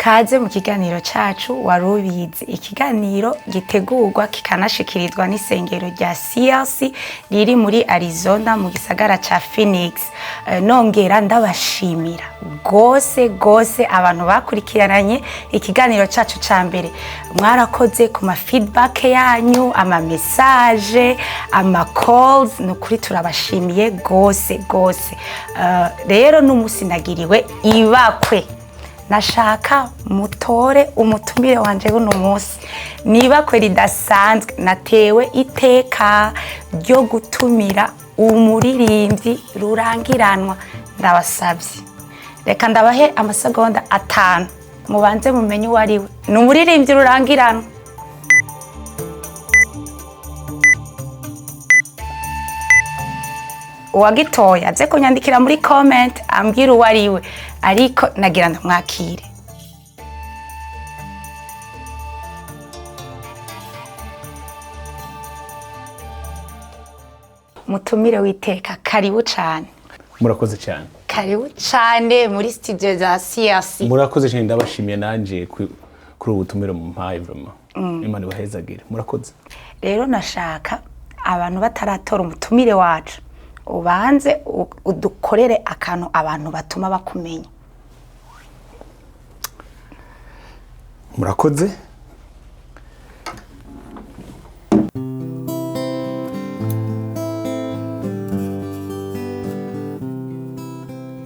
Kaze mu kiganiro cacu Warubizi, ikiganiro gitegurwa kikanashikirizwa n'isengero rya CRC riri muri Arizona mu gisagara ca Phoenix. Nongera ndabashimira gose gose abantu bakurikiranye ikiganiro cacu ca mbere. Mwarakoze ku ma feedback yanyu, ama message, ama calls, ni ukuri turabashimiye gose gose. Rero n'umusi nagiriwe ibakwe, nashaka mutore umutumire wanje buno munsi. Nibakwe ridasanzwe, natewe iteka ryo gutumira umuririmbyi rurangiranwa. Ndabasabye, reka ndabahe amasegonda 5 mubanze mumenye uwo ari we. Ni umuririmbyi rurangiranwa. Uwagitoye aze kunyandikira muri comment ambwira uwo ari we, ariko nagira ndamwakire. Mutumire witeka, karibu cane. Murakoze cyane. Karibu cane muri studio za CRC. Murakoze cyane, ndabashimiye nanje kuri ubu butumire mumpaye. Vraiment, Imana ibahezagire, murakoze. Rero nashaka abantu bataratora umutumire wacu, ubanze udukorere akantu abantu batuma bakumenya. Murakoze.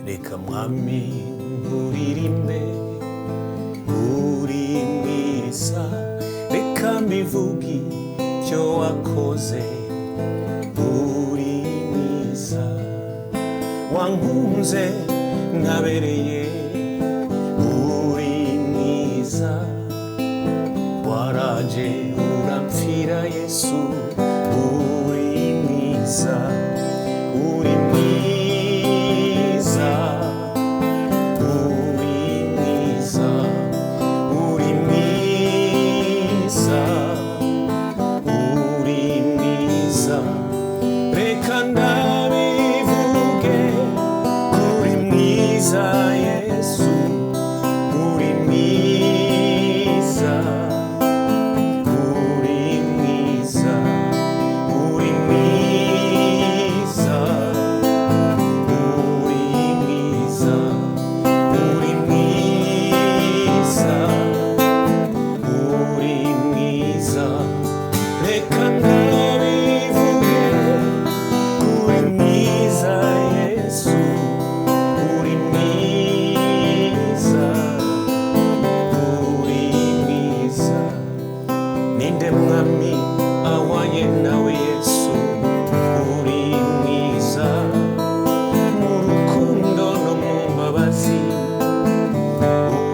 Reka mwami nkuririmbe, uri mwiza, reka mbivuge ibyo wakoze, uri mwiza, wankunze ntabereye, uri mwiza, waraje urampfira Yesu, uri mwiza, uri mwiza, uri mwiza, uri mwiza, uri mwiza, reka ndabivuge, uri mwiza Yesu, uri mwiza, uri mwiza, uri mwiza, uri mwiza, uri mwiza, uri mwiza, reka ndabivuge, uri mwiza Yesu, uri mwiza, uri mwiza. Ninde mwami ahwanye nawe Yesu? Uri mwiza mu rukundo no mu mbabazi,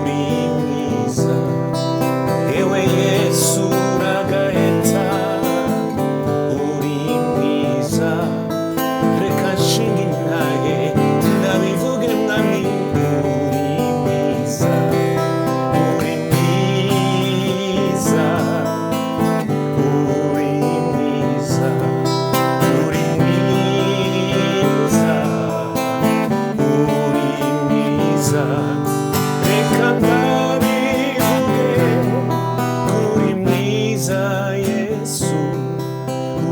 uri mwiza, ewe Yesu uragaheta, uri mwiza, reka nshinga intahe ndabivuge mwami, uri mwiza, uri mwiza, uri mwiza, uri mwiza, uri mwiza, reka ndabivuge, uri mwiza Yesu,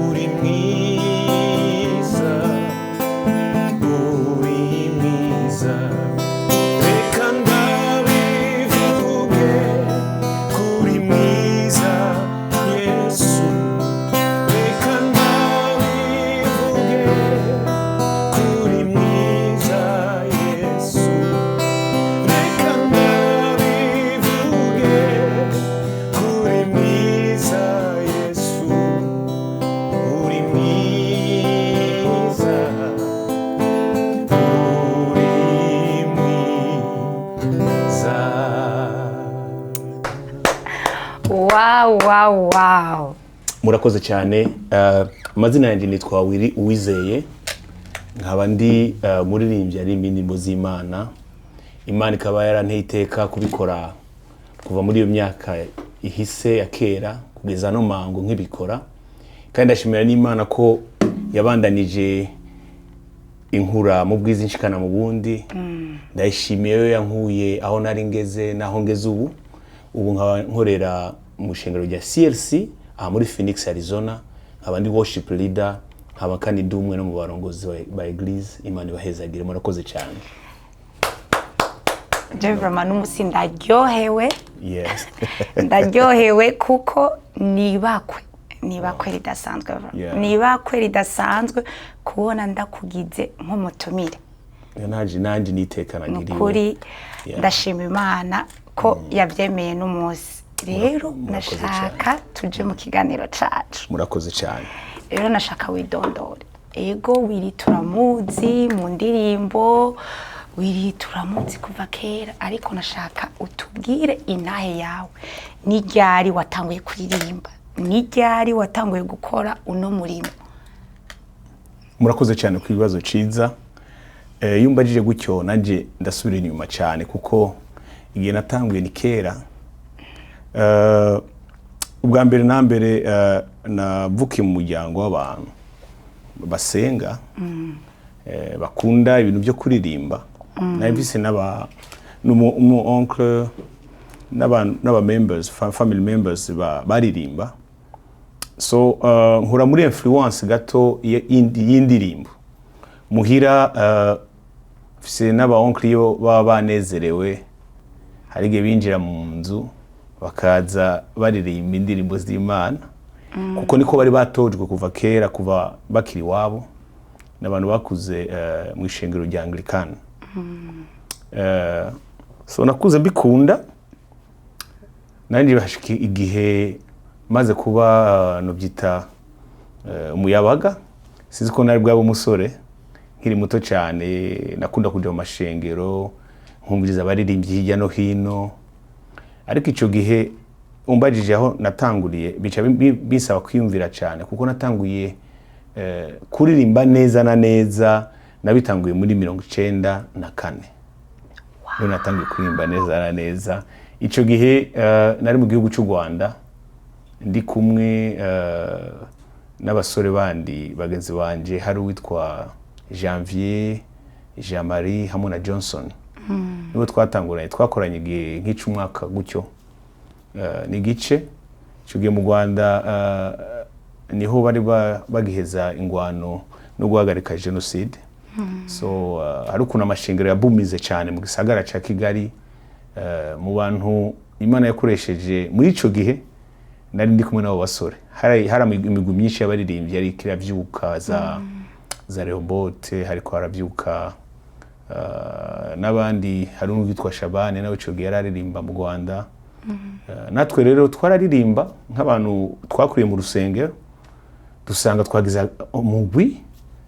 uri mwiza, uri mwiza, reka ndabivuge, uri mwiza Yesu, reka ndabivuge, uri mwiza Yesu, reka ndabivuge, uri mwiza Yesu, uri mwiza, uri mwiza. Wow. Murakoze cyane. Amazina yanjye nitwa Willy Uwizeye, nkaba ndi umuririmbyi aririmba indirimbo z'Imana. Imana ikaba yaranteye iteka kubikora kuva muri iyo myaka ihise ya kera kugeza no mango nkibikora, kandi ndashimira n'Imana ko yabandanije. Inkura mu bwiza inshikana mu bundi. Ndayishimiye yo yankuye aho nari ngeze naho ngeze ubu. Ubu nkaba nkorera mu ishengero rya CLC aha muri Phoenix, Arizona, nkaba ndi worship leader, nkaba kandi ndi umwe no mu barongozi ba église. Imana ibahezagire, murakoze cyane. Je vraiment n'umusi ndaryohewe. Ndaryohewe kuko nibakwe, nibakwe ridasanzwe vraiment. Nibakwe ridasanzwe kubona ndakugize nk'umutumire. Nanje niteka nagiriwe. Nukuri ndashima Imana ko yabyemeye n'umunsi rero. Murakoze. Nashaka tuje mu kiganiro cacu. Murakoze cyane. Rero nashaka widondore. Ego, Willy turamuzi mu ndirimbo, Willy turamuzi kuva kera, ariko nashaka utubwire intahe yawe. Ni ryari watanguye kuririmba? Ni ryari watanguye gukora uno murimo? Murakoze cyane ku bibazo ciza. Iyo umbajije gutyo nanjye ndasubira inyuma cyane, kuko igihe natanguye ni kera. Ubwa mbere na mbere, navukiye mu muryango w'abantu basenga, bakunda ibintu byo kuririmba. Nari mfise n'aba n'umu umu oncle n'aba members, family members baririmba. So nkura muri influence gato y'indirimbo muhira. Mfise n'aba oncle, iyo baba banezerewe hari igihe binjira mu nzu bakaza baririmba indirimbo z'Imana, kuko niko bari batojwe kuva kera, kuva bakiri iwabo, n'abantu bakuze mu ishengero rya Anglikani. So nakuze mbikunda. Nanjye hashika igihe maze kuba nobyita umuyabaga, sinzi ko nari bwaba umusore, nkiri muto cyane nakunda kuja mu mashengero nkumviriza abaririmbyi hirya no hino. Ariko icyo gihe umbajije aho natanguriye, bica binsaba kwiyumvira cyane, kuko natanguye kuririmba neza na neza nabitanguye muri 94. Niho natangiye kuririmba neza na neza. Icyo gihe nari mu gihugu cy'u Rwanda, ndi kumwe n'abasore bandi bagenzi banje. Hari uwitwa Janvier, Jean Marie hamwe na Johnson, nibo twatanguranye. Twakoranye igihe nk'icumwaka gutyo n'igice. Icyo gihe mu Rwanda niho bari bagiheza ingwano no guhagarika jenoside. So hari ukuntu amashengero yabumize cyane mu gisagara cya Kigali. Mu bantu Imana yakoresheje muri ico gihe nari ndi kumwe n'abo basore. Hari imigwi myinshi y'abaririmbyi yari iravyuka, za Rehobote, hariko haravyuka n'abandi. Hari n'uwitwa Shabane, nawe ico gihe yari aririmba mu Rwanda. Natwe rero twararirimba nk'abantu twakuriye mu rusengero, dusanga twagize umugwi,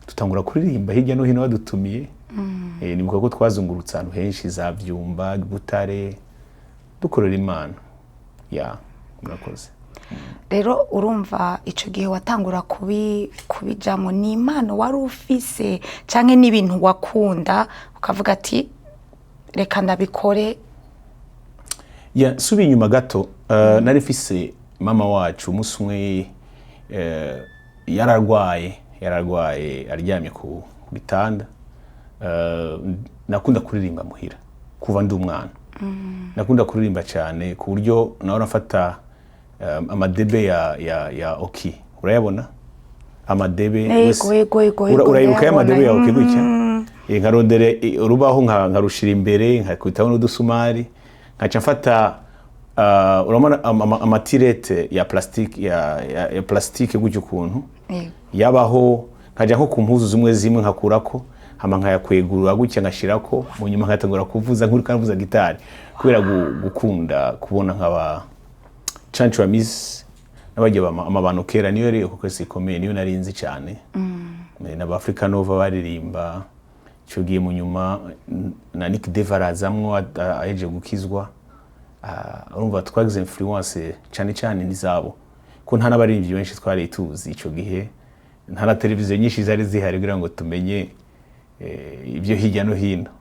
dutangura kuririmba hirya no hino badutumiye. Nibuka ko twazungurutse ahantu henshi, za Byumba, Butare, dukorera Imana. Ya, murakoze. Rero urumva icyo gihe watangura kubijamo, ni impano wari ufise canke n'ibintu wakunda ukavuga ati reka ndabikore? Ya, subiye inyuma gato, nari mfise mama wacu. Umunsi umwe yararwaye aryamye ku gitanda. Nakunda kuririmba muhira kuva ndi umwana. Nakunda kuririmba cyane ku buryo nawe nafata amadebe ya oki. Urayabona amadebe? Yego, yego. Urayibuka ya madebe ya Ndayabona. oki gutya? Nkarondera urubaho, nkarushira imbere, nkakubitaho n'udusumari, nkaca mfata urabona amatirete ya plastique, ya plastique gutyo ukuntu yabaho, nkajya nko ku mpuzu zimwe zimwe nkakurako, hama nkayakwegurura gutya, ngashirako, mu nyuma nkatangura kuvuza nk'uriko aravuza gitari, kubera gukunda kubona nk'aba Chancho Miss n'abagiye amabano kera. Niyo rero kuko sikomeye, niyo nari nzi cyane. N'aba Africa Nova baririmba icyo gihe. Mu nyuma na Nick Deva arazamwo ahejeje gukizwa. Urumva twagize influence cyane cyane n'izabo, ko nta n'abaririmbyi benshi twari tuzi icyo gihe, nta na televiziyo nyinshi zari zihari kugira ngo tumenye ibyo hirya no hino.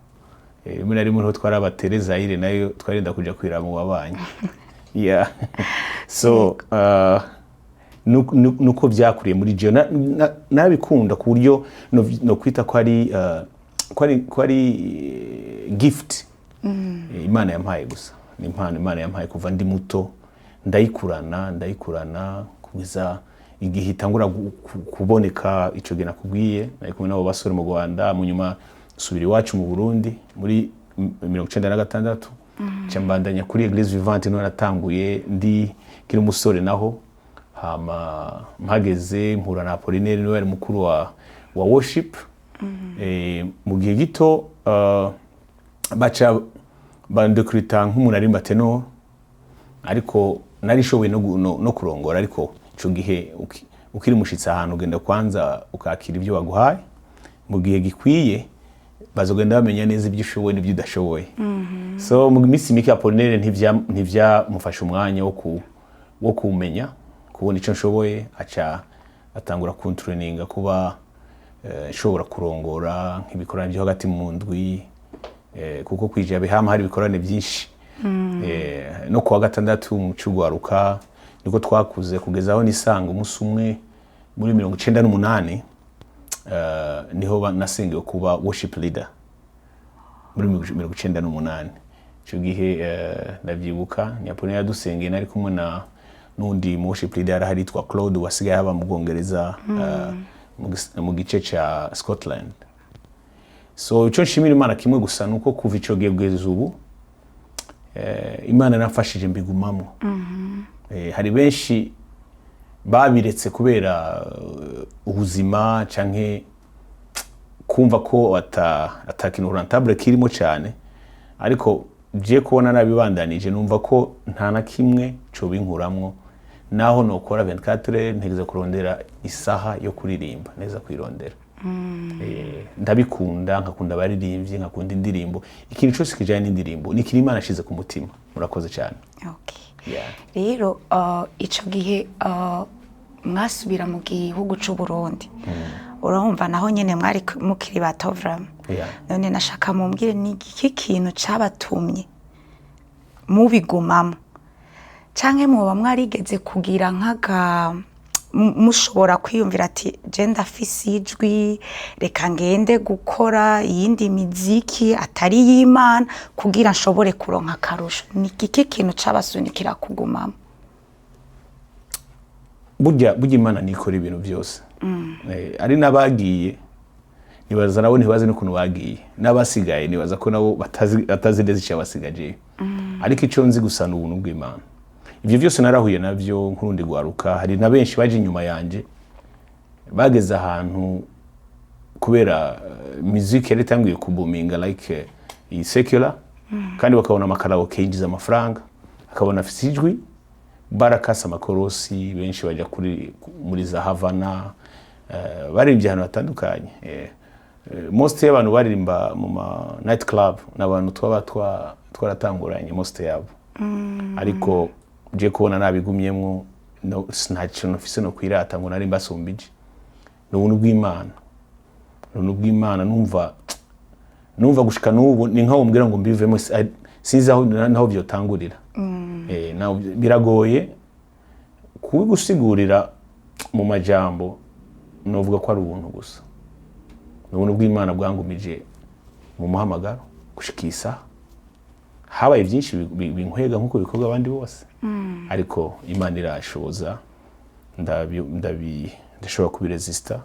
Rimwe na rimwe niho twari abaterezayire, nayo twarinda kuja kwiraba mu babanyi. Yeah. So Nuko byakuriye muri jewe. Narabikunda ku buryo no kwita ko ari ko ari gift Imana yampaye gusa. Ni impano Imana yampaye kuva ndi muto, ndayikurana kugeza igihe itangura kuboneka. Ico gihe nakubwiye nari kumwe n'abo basore mu Rwanda, mu nyuma nsubira iwacu mu Burundi muri 96, nca mbandanya kuri Eglise Vivante, niho natanguye ndi nkiri umusore naho. Hama mpageze mpura na Apollinaire, niwe yari mukuru wa worship. Mu gihe gito baca bandecruta nk'umuntu arimba ténor, ariko narishoboye no kurongora. Ariko ico gihe ukiri mushitsi ahantu, ugenda kwanza ukakira ibyo baguhaye mu gihe gikwiye, bazogenda bamenya neza ibyo ushoboye n'ibyo udashoboye. So mu minsi mike Apollinaire ntivyamufashe umwanya wo kumenya kubona ico nshoboye, aca atangura kuntraininga kuba nshobora kurongora nk'ibikorane byo hagati mu ndwi, kuko kwijabe hama hari ibikorane byinshi. No kuwa gatandatu mu cugwaruka niko twakuze kugeza aho nisanga umunsi umwe muri 98, niho nasengewe kuba worship leader muri 98. Ico gihe ndavyibuka ni Apollinaire yadusengeye, nari kumwe na n'undi mu worship leader yari ahari yitwa Claude, wasigaye aba mu Bwongereza, mu gice ca Scotland. So ico nshimira Imana kimwe gusa nuko kuva ico gihe kugeza ubu Imana yarafashije mbigumamo. Hari benshi babiretse kubera ubuzima canke kumva ko ata kintu rentable kirimo cyane, ariko je kubona nabibandanije numva ko nta na kimwe cobinkuramwo. Naho nokora 24 heures, ntegeza kurondera isaha yo kuririmba neza kwirondera. Ndabikunda, nkakunda abaririmbyi, nkakunda indirimbo, ikintu cyose kijanye n'indirimbo ni ikintu Imana yashize ku mutima. Murakoze cyane. Okay. Yeah. Rero ico gihe mwasubira mu gihugu c'u Burundi, urumva naho nyene mwari mukiri bato vraiment. Yeah. None nashaka mumbwire, ni iki kintu cabatumye mubigumamo, canke mwoba mwarigeze kugira nk'aga mushobora kwiyumvira ati: "Je ndafise ijwi, reka ngende gukora iyindi miziki atari iy'Imana kugira nshobore kuronka akarusho"? Ni iki kintu cabasunikira kugumamo? Burya Imana nikora ibintu byose. Ari n'abagiye nibaza nabo ntibazi n'ukuntu bagiye, n'abasigaye nibaza ko nabo batazi neza icyabasigaje. Ariko icyo nzi gusa ni ubuntu bw'Imana. Ibyo byose narahuye nabyo nk'urundi rwaruka. Hari na benshi baje inyuma yanjye bageze ahantu kubera music yari itangiye kubuminga, like iyi secular, kandi bakabona amakaraoke yinjiza amafaranga, akabona afise ijwi, barakasa amakorosi, benshi bajya kuri muri za Havana, baririmbye ahantu hatandukanye. Most y'abantu baririmba mu ma night club ni abantu twaba twaratanguranye, most yabo. Ariko je kubona nabigumyemwo, no, nta kintu mfise no kwirata ngo nari mbasumbije. Ni ubuntu bw'Imana, ni ubuntu bw'Imana. Numva gushika n'ubu ni nkaho mbwira ngo mbivemo, sinzi aho naho vyotangurira. Naho biragoye kubigusigurira mu majambo. Novuga ko ari ubuntu gusa, ni ubuntu bw'Imana bwangumije mu muhamagaro gushika iyi saha. Habaye byinshi binkwega nk'uko bikorwa abandi bose, ariko Imana irashoboza, ndashobora kubiresista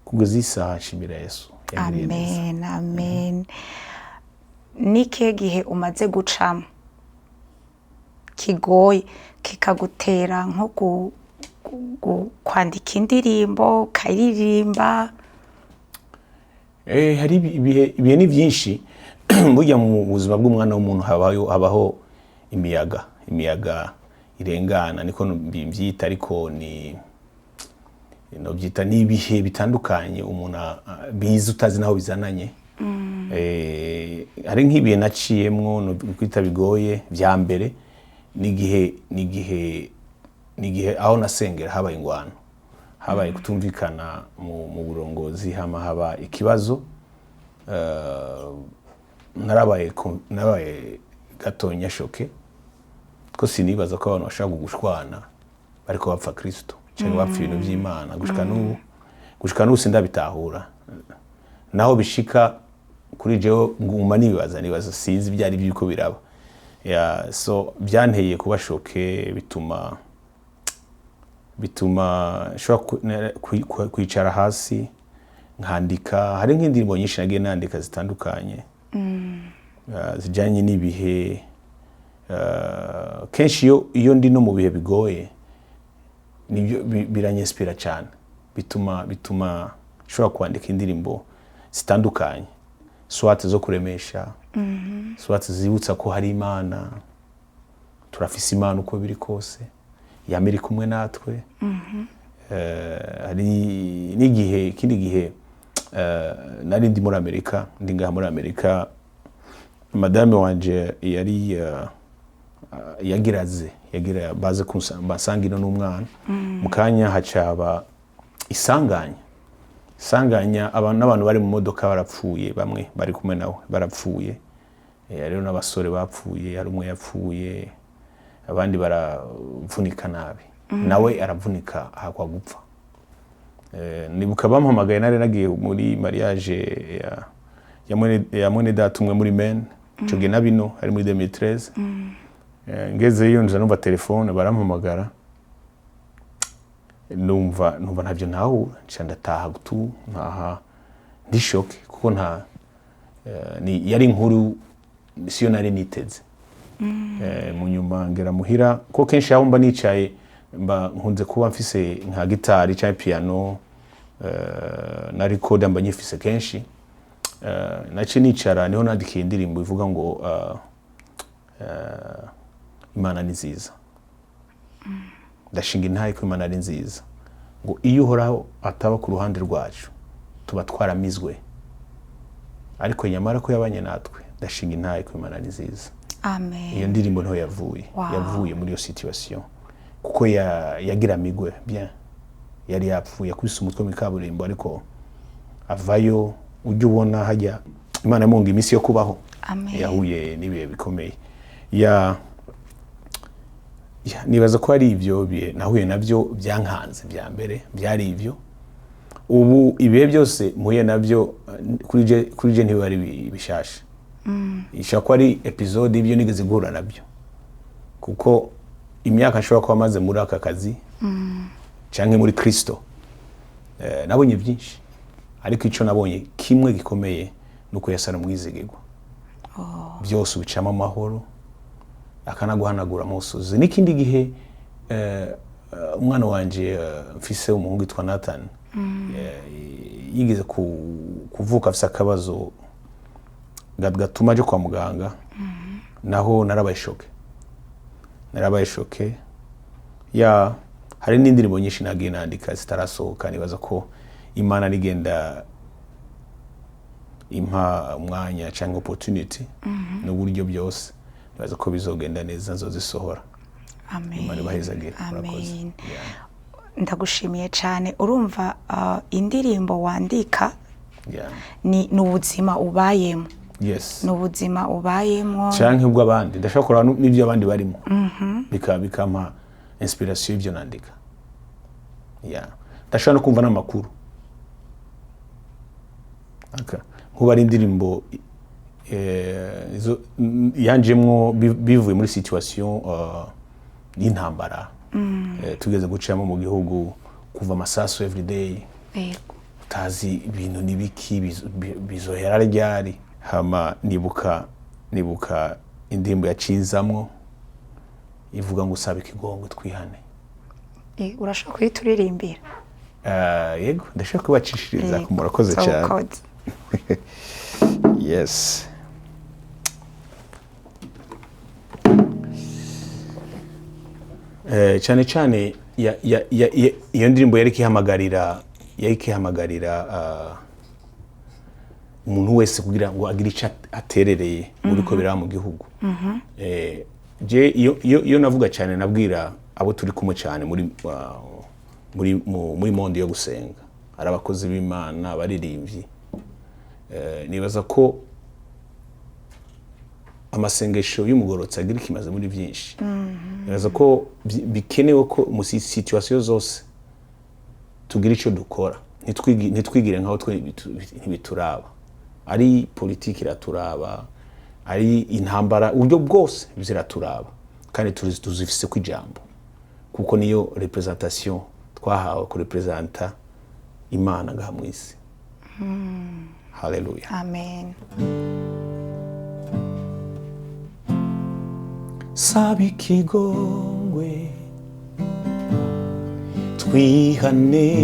kugeza iyi saha. Nshimira Yesu yangiriye neza. Amen, amen. Ni ikihe gihe umaze gucamo kigoye kikagutera nko kwandika indirimbo ukaririmba? Hari ibihe ni byinshi. Burya mu buzima bw'umwana w'umuntu habaho imiyaga irengana, niko mbyita, ariko ni nobyita ni ibihe bitandukanye umuntu biza utazi naho bizananye. Hari nk'ibihe naciyemwo no kwita bigoye bya mbere, ni igihe aho nasengera habaye ingwano, habaye kutumvikana mu burongozi, hama haba ikibazo. Narabaye gatonya choqué, ko sinibaza ko abantu bashobora gushwana bariko bapfa Kristo. Cyangwa bapfa ibintu by'Imana. Gushika n'ubu sindabitahura naho bishika kuri jewe, nguma nibaza, sinzi ibyo ari byo uko biraba. Yeah, so byanteye kuba choqué, bituma nshobora kwicara hasi nkandika. Hari nk'indirimbo nyinshi nagiye nandika zitandukanye, zijyanye n'ibihe. Kenshi iyo ndi no mu bihe bigoye, nibyo biranyinspira cyane, bituma nshobora kwandika indirimbo zitandukanye, soit zo kuremesha, soit zibutsa ko hari Imana, turafise Imana uko biri kose, yama iri kumwe natwe. Hari n'igihe, ikindi gihe, nari ndi muri Amerika, ndi ngaha muri Amerika, madame wanje yari yagiraze yagira baze basanga ino n'umwana. Mu kanya hacaba isanganya, abantu n'abantu bari mu modoka barapfuye, bamwe bari kumwe nawe barapfuye. Hariho n'abasore bapfuye, hari umwe yapfuye, abandi baravunika nabi, nawe aravunika ahakwa gupfa. Nibuka bampamagaye, nari nagiye muri mariage ya mwene data umwe muri Maine ico gihe, na bino ari muri 2013. Ngezeyo nza numva telefone barampamagara, numva ntavyo ntahura, nca ndataha tu, ntaha ndi choqué kuko nta ni yari inkuru siyo nari niteze. Mu nyuma ngera muhira, ko kenshi aho mba nicaye mba nkunze kuba mfise nka gitari cyangwa piano, na recorder mba nyifise kenshi. Naciye nicara, niho nandikiye indirimbo ivuga ngo "Imana ni nziza". Ndashinga intahe ko Imana ari nziza, ngo iyo Uhoraho ataba ku ruhande rwacu tuba twaramizwe, ariko nyamara ko yabanye natwe, ndashinga intahe ko Imana ari nziza. Amen. Iyo ndirimbo niho yavuye. Yavuye muri iyo situation kuko yagira migwe bien, yari yapfuye, yakubise umutwe mu kaburimbo, ariko avayo. Ujya ubona hajya Imana yamunga iminsi yo kubaho. Amen. Yahuye n'ibihe bikomeye. Ya, nibaza ko ari ibyo bihe nahuye nabyo byankanze bya mbere, byari ibyo. Ubu ibihe byose mpuye nabyo, kuri je ntibiba ari bishasha, ishobora kuba ari episode y'ibyo nigeze guhura nabyo, kuko imyaka nshobora kuba maze muri aka kazi canke muri Kristo, nabonye byinshi, ariko ico nabonye kimwe gikomeye nuko Yesu ari umwizigirwa. Byose ubicamo amahoro, akanaguhanagura amosozi. N'ikindi gihe, umwana wanje, mfise umuhungu witwa Nathan, yigeze kuvuka afise akabazo gatuma aje kwa muganga. Naho narabaye choqué, narabaye choqué. Ya, hari n'indirimbo nyinshi nagiye nandika zitarasohoka. Nibaza ko Imana nigenda impa umwanya cyangwa opportunity n'uburyo byose, nibaza ko bizogenda neza, nzozisohora. Amen. Imana ibahezagire. Murakoze. Amen. Yeah. Ndagushimiye cyane. Urumva, indirimbo wandika ni ubuzima ubayemo. Ni ubuzima ubayemo. Canke ubw'abandi, ndashobora kuraba n'ibyo abandi barimo, bikampa inspiration y'ibyo nandika. Yeah. Ndashobora no kumva n'amakuru. Nkuba ari indirimbo yanjemwo bivuye muri situation y'intambara tugeze gucamo mu gihugu, kuva amasasu everyday, utazi ibintu nibiki, bizohera ryari. Hama nibuka indirimbo yacinzamwo ivuga ngo "Usaba ikigongo twihane". Urashobora kuyituririmbira? Yego, ndashaka kubacishiriza. Murakoze cyane. Ukoze. Yes. Cyane cyane iyo ndirimbo yari ikihamagarira umuntu wese kugira ngo agire icyo aterereye muri ko biraba mu gihugu. Je iyo navuga cyane, nabwira abo turi kumwe cyane muri monde yo gusenga, ari abakozi b'Imana, abaririmbyi. Nibaza ko amasengesho y'umugorotsi agira ikimaze muri byinshi. Nibaza ko bikenewe ko mu situation zose. Tugire icyo dukora, ntitwigire nkaho twe ntibituraba. Ari politiki iraturaba, ari intambara, uburyo bwose ziraturaba, kandi tuzifise ku ijambo, kuko niyo représentation twahawe, kurepresenta Imana ngaha mu isi. Haleluya. Amen. Saba ikigongwe, twihane,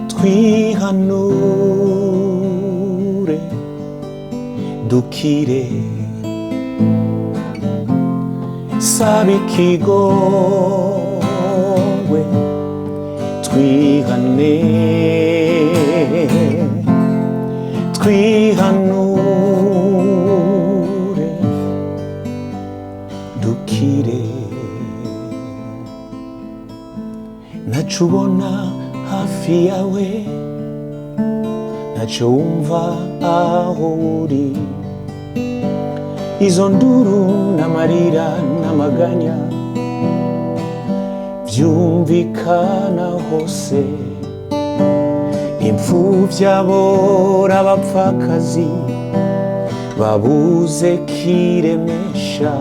twihanure, dukire. Saba ikigongwe, twihane, twihanure, dukire. Ntacyo ubona hafi yawe, ntacyo wumva aho uri, izo nduru n'amarira n'amaganya byumvikana hose. Imfuvyi, abora, abapfakazi babuze kiremesha.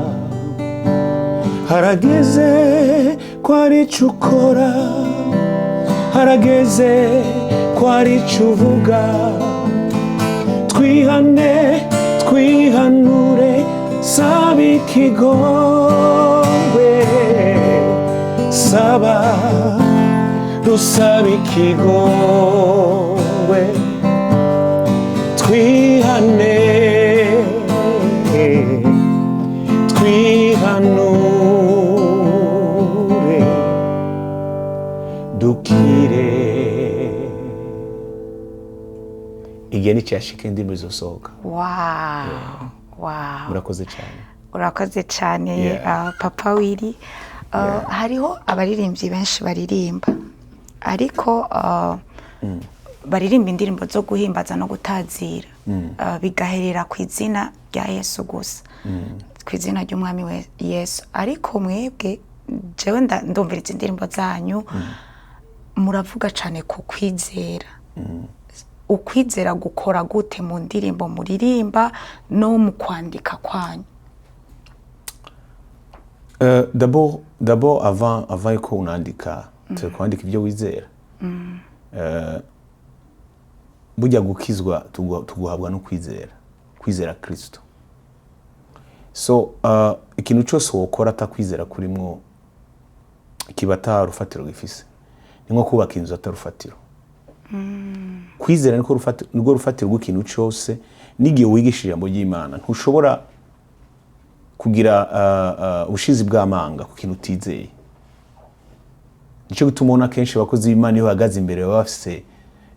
Harageze ko ari ico ukora, harageze ko ari ico uvuga. Twihane, twihanure, saba ikigongwe, saba, dusaba ikigongwe, twihane, twihanure, dukire. Igihe nicyashika, indirimbo izosohoka. Wow. Murakoze cyane. Urakoze cyane. Papa Willy, hariho abaririmbyi benshi baririmba, ariko baririmba indirimbo zo guhimbaza no gutazira, bigaherera ku izina rya Yesu gusa, ku izina ry'Umwami we Yesu. Ariko mwebwe, jewe ndumviriza indirimbo zanyu, muravuga cyane ku kwizera. Ukwizera gukora gute mu ndirimbo muririmba no mu kwandika kwanyu? D'abord avant yuko unandika, turi kwandika ibyo wizera. Burya gukizwa tuguhabwa no kwizera, kwizera Kristo. So ikintu cyose wokora atakwizera kurimwo kiba ata rufatiro gifise, ni nko kubaka inzu atarufatiro. Kwizera niko rufatiro, nirwo rufatiro rw'ikintu cyose. N'igihe wigisha ijambo ry'Imana, ntushobora kugira ubushizi bw'amanga ku kintu utizeye. Nicyo gituma ubona kenshi abakozi b'Imana iyo bahagaze imbere baba bafise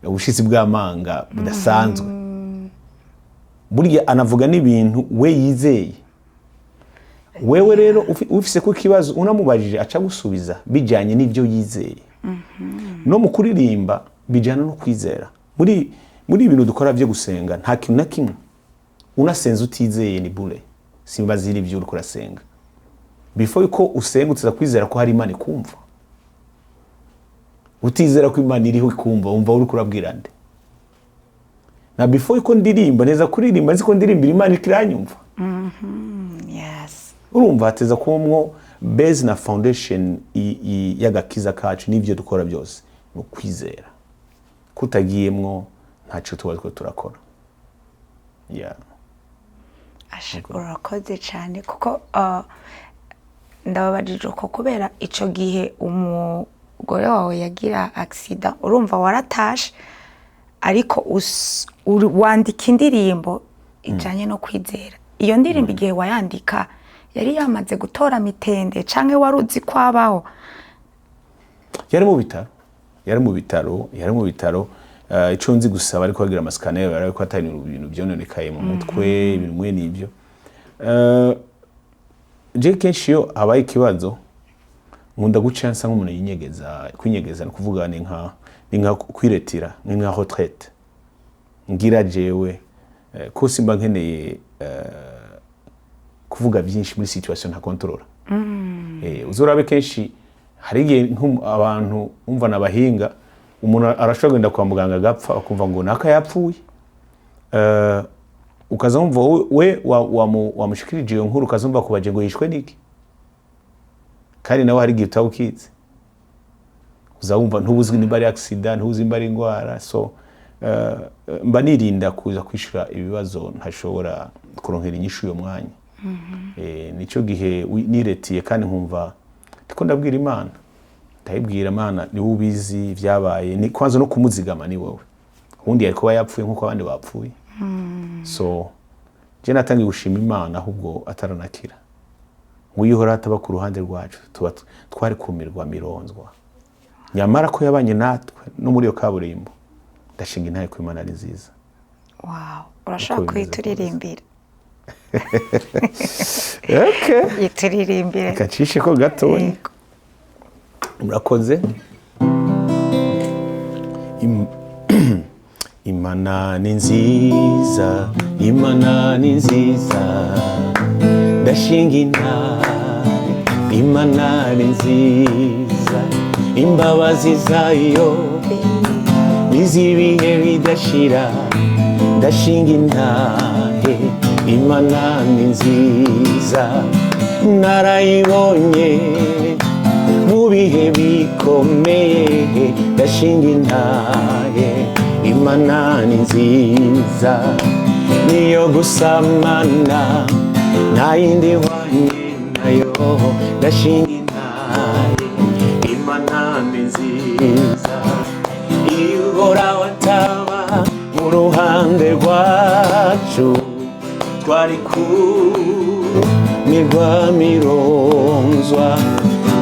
ubushizi bw'amanga budasanzwe. Burya anavuga n'ibintu we yizeye. Wewe rero ufise ko ikibazo, unamubajije aca gusubiza bijyanye n'ibyo yizeye. No mu kuririmba bijyana no kwizera. Muri ibintu dukora byo gusenga, nta kintu na kimwe unasenze utizeye, ni bure, simba ziri ibyo uriko urasenga. Before yuko usenga, uteza kwizera ko hari Imana ikumva. Utizera ko Imana iriho ikumva, wumva uriko urabwira nde? Na before yuko ndirimba neza, kuririmba nzi ko ndirimbira Imana ikiranyumva. Urumva hateza kubamwo base na foundation y'agakiza kacu n'ibyo dukora byose ni ukwizera. Kutagiyemwo, ntacyo tuba turiko turakora, yeah. Asha, urakoze cyane, kuko ndababajije uko kubera ico gihe umugore wawe yagira accident, urumva waratashe, ariko wandika indirimbo ijanye no kwizera. Iyo ndirimbo igihe wayandika yari yamaze gutora mitende, canke wari uzi ko abaho? Yari mu bitaro, yari mu bitaro, yari mu bitaro. Ico nzi gusa, bariko bagira ama scanner, bariko atari ibintu byononekaye mu mutwe, ibintu mwe nibyo. Je kenshi iyo habaye ikibazo nkunda guca nsa nk'umuntu yinyegeza. Kwinyegeza ni kuvuga ni nka kwiretira, ni nka retraite ngira jewe, ko simba nkeneye kuvuga byinshi muri situation ntakontorora. Uzorabe kenshi Hari igihe abantu umva n'abahinga, umuntu arashobora kugenda kwa muganga agapfa, akumva ngo naka yapfuye. Ukaza wumva we wamushikirije iyo nkuru, ukazumva kubaje ngo yishwe niki, kandi nawe hari igihe utaba ukizi. Uzawumva ntubuzwi nimba ari accident, ntuzi nimba ari indwara. So mba nirinda kuza kwishura ibibazo ntashobora kuronkera inyishu uyo mwanya. Nico gihe niretiye kandi nkumva ndiko ndabwira Imana, ndayibwira: "Imana, niwe ubizi vyabaye, ni kwanza no kumuzigama ni wowe, ubundi yari kuba yapfuye nkuko abandi bapfuye." So je natangiye gushima Imana ahubwo ataranakira, ngo iyo Uhoraho ataba ku ruhande rwacu, tuba twari kumirwa mironzwa. Nyamara ko yabanye natwe no muri iyo kaburimbo, ndashinga intahe ko Imana ari nziza. Wow, urashobora Uko bimeze. kuyituririmbira? Okay. Yituririmbire. Reka ncishe ko gatoya. Yego. Murakoze. Imana ni nziza, Imana ni nziza, ndashinga intahe, Imana ni nziza, imbabazi zayo n'iz'ibihe bidashira, ndashinga intahe, Imana ni nziza, narayibonye mu bihe bikomeye, ndashinga intahe, Imana ni nziza, niyo gusamana nta yindi hwanye nayo, ndashinga intahe, Imana ni nziza. Iyo Uhoraho ataba mu ruhande rwacu, twari kumirwa mironzwa,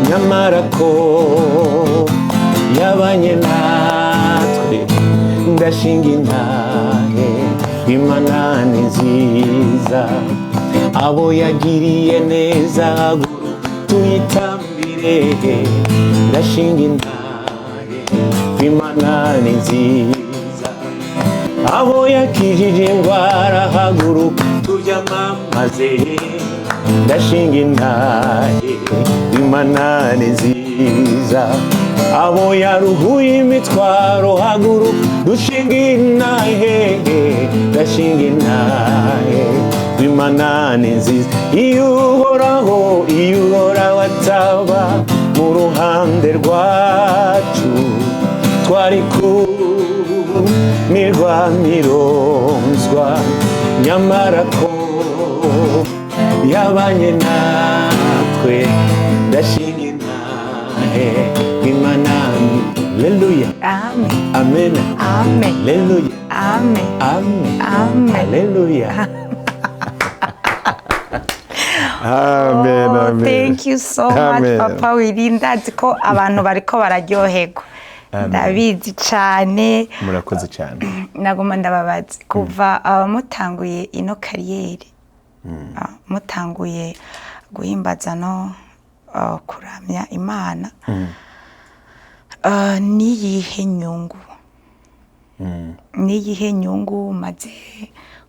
nyamara ko yabanye natwe, ndashinga intahe, Imana ni nziza. Abo yagiriye neza, haguru tuyitambire, ndashinga intahe, Imana ni nziza. Abo yakijije indwara, haguruka tubyamamaze, ndashinga intahe, Imana ni nziza. Abo yaruhuye imitwaro, haguruka dushinga intahe, ndashinga intahe, Imana ni nziza. Iyo Uhoraho, iyo Uhoraho ataba mu ruhande rwacu, twari kumirwa mironzwa, nyamara ko yabanye natwe, ndashinga intahe, Imana. Haleluya. Amen. Amen. Amen. Haleluya. Amen. Amen. Amen. Haleluya, amen. Oh, Amen. thank you so much. Amen. Papa Willy, ndazi ko abantu bariko bararyoherwa, ndabizi cyane. Murakoze cyane. Naguma ndababaza, kuva mutanguye ino carrière, mutanguye guhimbaza no kuramya Imana, niyihe nyungu, niyihe nyungu umaze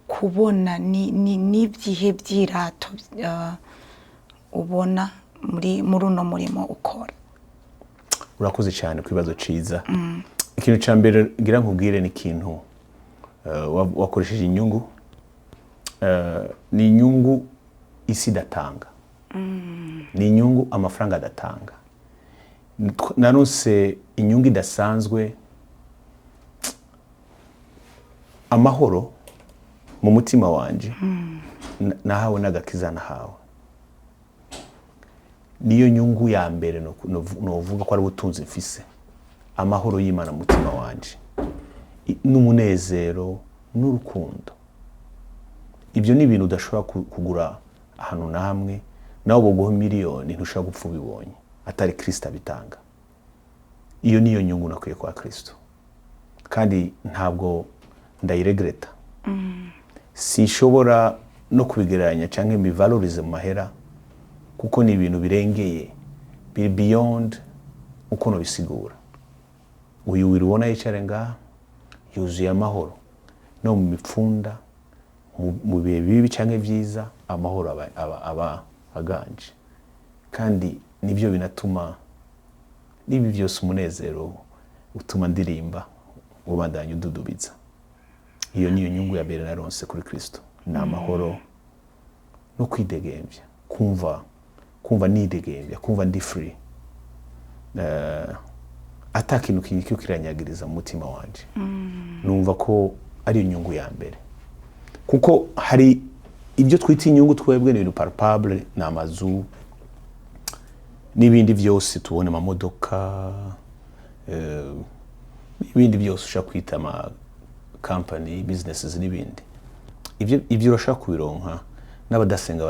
kubona, n'ibyihe byirato ubona muri uno murimo ukora? Urakoze cyane ku kibazo ciza. Ikintu cya mbere ngira nkubwire ni ikintu wakoresheje inyungu. Ni inyungu isi idatanga, ni inyungu amafaranga adatanga. Naronse inyungu idasanzwe, amahoro mu mutima wanje nahawe n'agakiza nahawe. Niyo nyungu ya mbere novuga ko ari ubutunzi mfise, amahoro y'Imana mu mutima wanje, n'umunezero n'urukundo. Ibyo ni ibintu udashobora kugura ahantu na hamwe. Nawe boguha miliyoni, ntushobora gupfa ubibonye atari Kristo abitanga. Iyo niyo nyungu nakwiye kwa Kristo, kandi ntabwo ndayiregreta. Sinshobora no kubigereranya cyangwa mbivalorize mu mahera, kuko ni ibintu birengeye, biri beyond uko nobisigura. Uyu wiri ubona yicare ngaha yuzuye amahoro, no mu mipfunda, mu bihe bibi cyangwa byiza, amahoro aba aganje, kandi nibyo binatuma N'ibi byose, umunezero utuma ndirimba ubandanya ududubiza. Iyo niyo nyungu ya mbere naronse kuri Kristo, ni amahoro no kwidegembya, kumva nidegembya, kumva ndi free, ata kintu kiriko kiranyagiriza mu mutima wanje. Numva ko ari inyungu ya mbere, kuko hari ibyo twita inyungu twebwe, ni ibintu palpable, ni amazu n'ibindi byose tubona, amamodoka, n'ibindi byose ushobora kwita ama company, businesses n'ibindi. Ibyo urashobora kubironka, n'abadasenga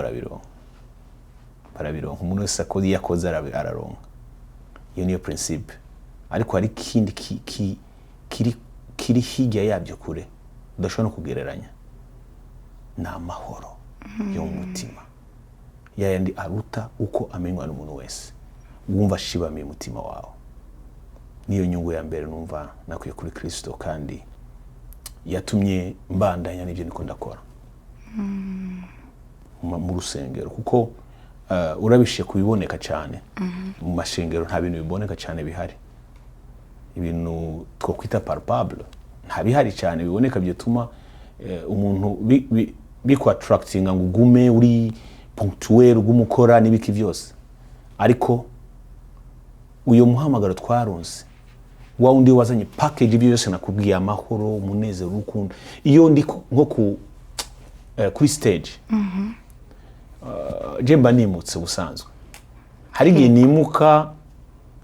barabironka. Umuntu wese akora, iyo akoze araronka. Iyo niyo principe. Ariko hari ikindi kiri hirya yabyo kure, udashobora no kugereranya, ni amahoro yo mu mutima, yayandi aruta uko amenywa n'umuntu wese, wumva ashibamiye umutima wawe. Niyo nyungu ya mbere numva nakwiye kuri Kristo, kandi yatumye mbandanya n'ibyo niko ndakora mu rusengero, kuko urabishe kubiboneka cyane mu mashengero, nta bintu biboneka cyane bihari, ibintu twakwita palpable nta bihari cyane biboneka bituma umuntu biku attractinga ngo ugume uri ponctuel, ugume ukora n'ibiki byose. Ariko uyo muhamagaro twaronse, wa wundi wazanye package, ibyo byose nakubwiye, amahoro, umunezero, urukundo, iyo ndi nko kuri stage, je mba nimutse. Ubusanzwe hari igihe nimuka,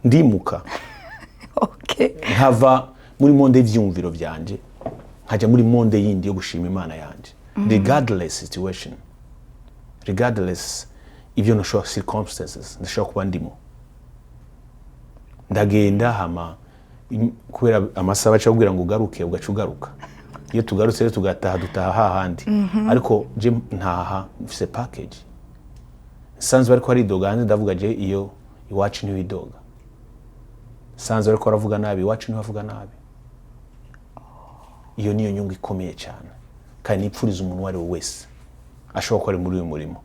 ndimuka, nkava muri monde y'ivyumviro vyanje, nkajya muri monde yindi yo gushima Imana yanje, regardless situation, regardless ibyo nashobora, circumstances ndashobora kuba ndimo. Ndagenda, hama kubera amasaha baca bakubwira ngo ugaruke, ugaca ugaruka. Iyo tugarutse rero tugataha, dutaha hahandi. Ariko je ntaha mfise package. Nsanzwe ariko aridoga hanze, ndavuga: je iyo iwacu ntiwidoga. Sanzwe ariko aravuga nabi, iwacu ntibavuga nabi. Iyo niyo nyungu ikomeye cyane, kandi nipfuriza umuntu uwo ari we wese ashobora kuba ari muri uyu murimo.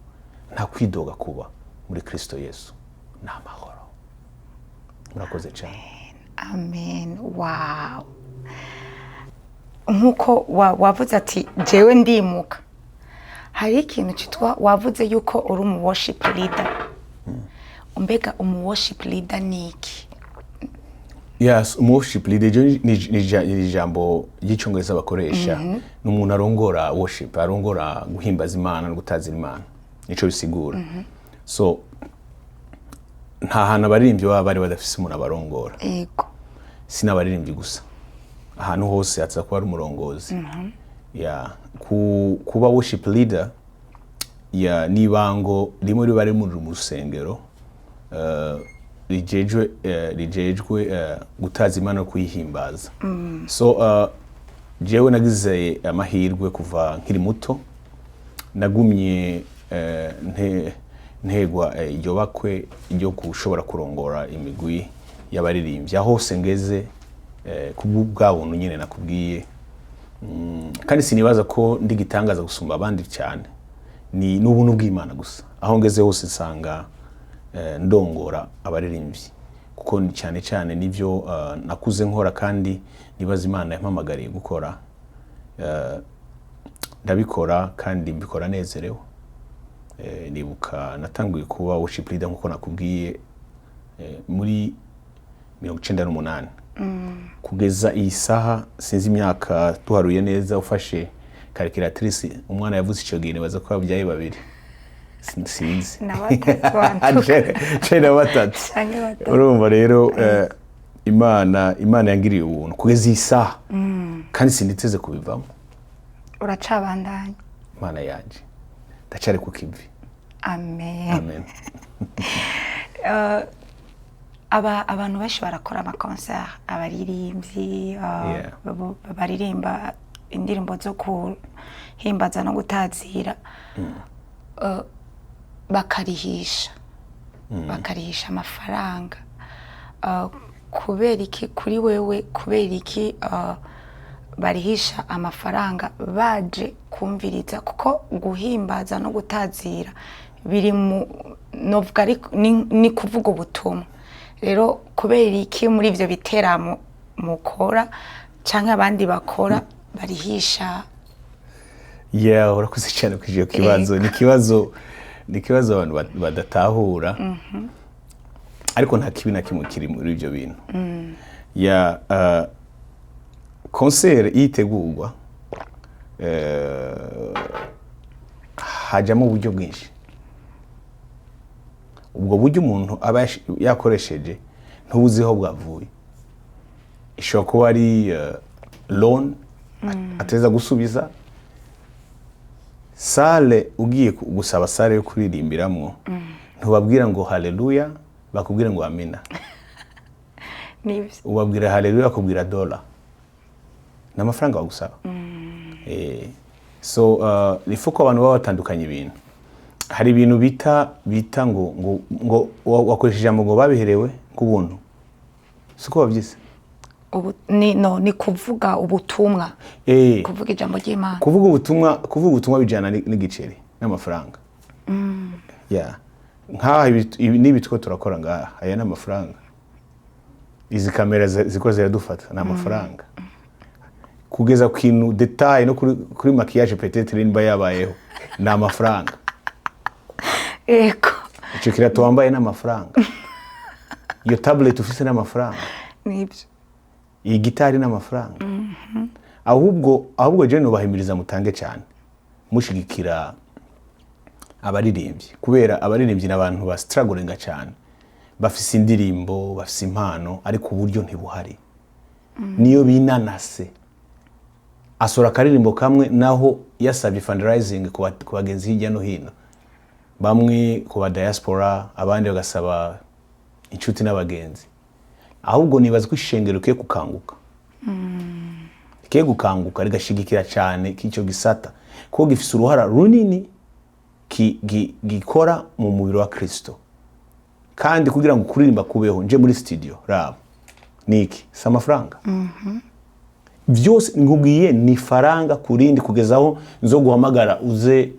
Nta kwidoga kuba muri Kristo Yesu, ni amahoro. Murakoze cyane. Amen. Wow. Nk'uko wavuze ati jewe ndimuka, hari ikintu cyitwa, wavuze yuko uri umu worship leader. Mbega umu worship leader ni iki? Yes, umu worship leader ni ijambo ry'Icyongereza bakoresha. Ni umuntu arongora worship, arongora guhimbaza Imana no gutazira Imana, nico bisigura. So nta hantu abaririmbyi baba bari badafise umuntu abarongora. Si n'abaririmbyi gusa, ahantu hose haza kuba ari umurongozi. Ya, kuba worship leader, ya, ni ibango rimwe riba riri mu rusengero, rijejwe gutaza Imana no kuyihimbaza. So jewe nagize amahirwe, kuva nkiri muto nagumye ntegwa iryo bakwe ryo gushobora kurongora imigwi y'abaririmbyi aho hose ngeze, kubwo bwa buntu nyine nakubwiye. Kandi sinibaza ko ndi gitangaza gusumba abandi cyane, ni n'ubuntu bw'Imana gusa. Aho ngeze hose nsanga ndongora abaririmbyi, kuko ni cyane cyane nibyo nakuze nkora, kandi nibaza Imana yampamagariye gukora. Ndabikora kandi mbikora nezerewe. Nibuka natanguye kuba worship leader, nkuko nakubwiye, muri 98 kugeza iyi saha. Sinzi imyaka tuharuye neza, ufashe calculatrice, umwana yavuze icyo gihe, nibaza ko yabyaye babiri. Sinzi. Na batatu wantuka. Cumi na batatu. Canke batatu. Urumva rero, Imana yangiriye ubuntu kugeza iyi saha, kandi sinditeze kubivamo. Uracabandanya. Imana yanje, ndacari ku kivi. Amen. Amen. Abantu benshi barakora ama concert, abaririmbyi baririmba indirimbo zo kuhimbaza no gutazira, bakarihisha amafaranga. Kubera iki kuri wewe, kubera iki barihisha amafaranga baje kumviriza? Kuko guhimbaza no gutazira biri mu novuga, ariko ni kuvuga ubutumwa. Rero kubera iki muri ivyo biteramo mukora canke abandi bakora barihisha? Yeah, urakoze cyane kuri icyo kibazo. Ni ikibazo abantu badatahura, ariko nta kibi na kimwe kiri muri ibyo bintu. Ya, concert iyo itegurwa, hajyamo uburyo bwinshi. Ubwo buryo umuntu aba yakoresheje ntubuzi aho bwavuye. Ishobora kuba ari loan ateza gusubiza. Salle, ugiye gusaba salle yo kuririmbiramwo, ntubabwira ngo haleluya, bakubwira ngo amina. Nivyo. Ubabwira haleluya, bakubwira dola, ni amafaranga bagusaba. So il faut ko abantu baba batandukanye ibintu. Hari ibintu bita ngo wakoresheje ijambo ngo babiherewe nk'ubuntu, siko babyise? Ubu ni no ni kuvuga ubutumwa, kuvuga ijambo ry'Imana. Kuvuga ubutumwa bijyana n'igiceri, n'amafaranga. Yeah. Nk'aha ibi n'ibi two turakora ngaha, aya ni amafaranga. Izi kamera ziko ziradufata ni amafaranga, kugeza ku kintu détail no kuri maquillage, peut-être nimba yabayeho, ni amafaranga. Icyo kirato wambaye ni amafaranga, iyo tablet ufise ni amafaranga, Nibyo. iyi gitari ni amafaranga. Ahubwo je nubahimiriza mutange cyane, mushigikira abaririmbyi, kubera abaririmbyi ni abantu ba strugglinga cyane. Bafise indirimbo, bafise impano, ariko uburyo ntibuhari. Niyo binanase asora akaririmbo kamwe, naho yasabye fundraising ku bagenzi hirya no hino, bamwe ku ba diaspora, abandi bagasaba inshuti n'abagenzi. Ahubwo nibaza ko ishengero rikwiye gukanguka, rikwiye gukanguka rigashigikira cyane k'icyo gisata, kuko gifise uruhara runini gikora mu mubiri wa Kristo. Kandi kugira ngo kuririmba kubeho, nje muri studio, raba niki, si amafaranga byose nkubwiye, ni faranga kurindi, kugeza aho nzo guhamagara uze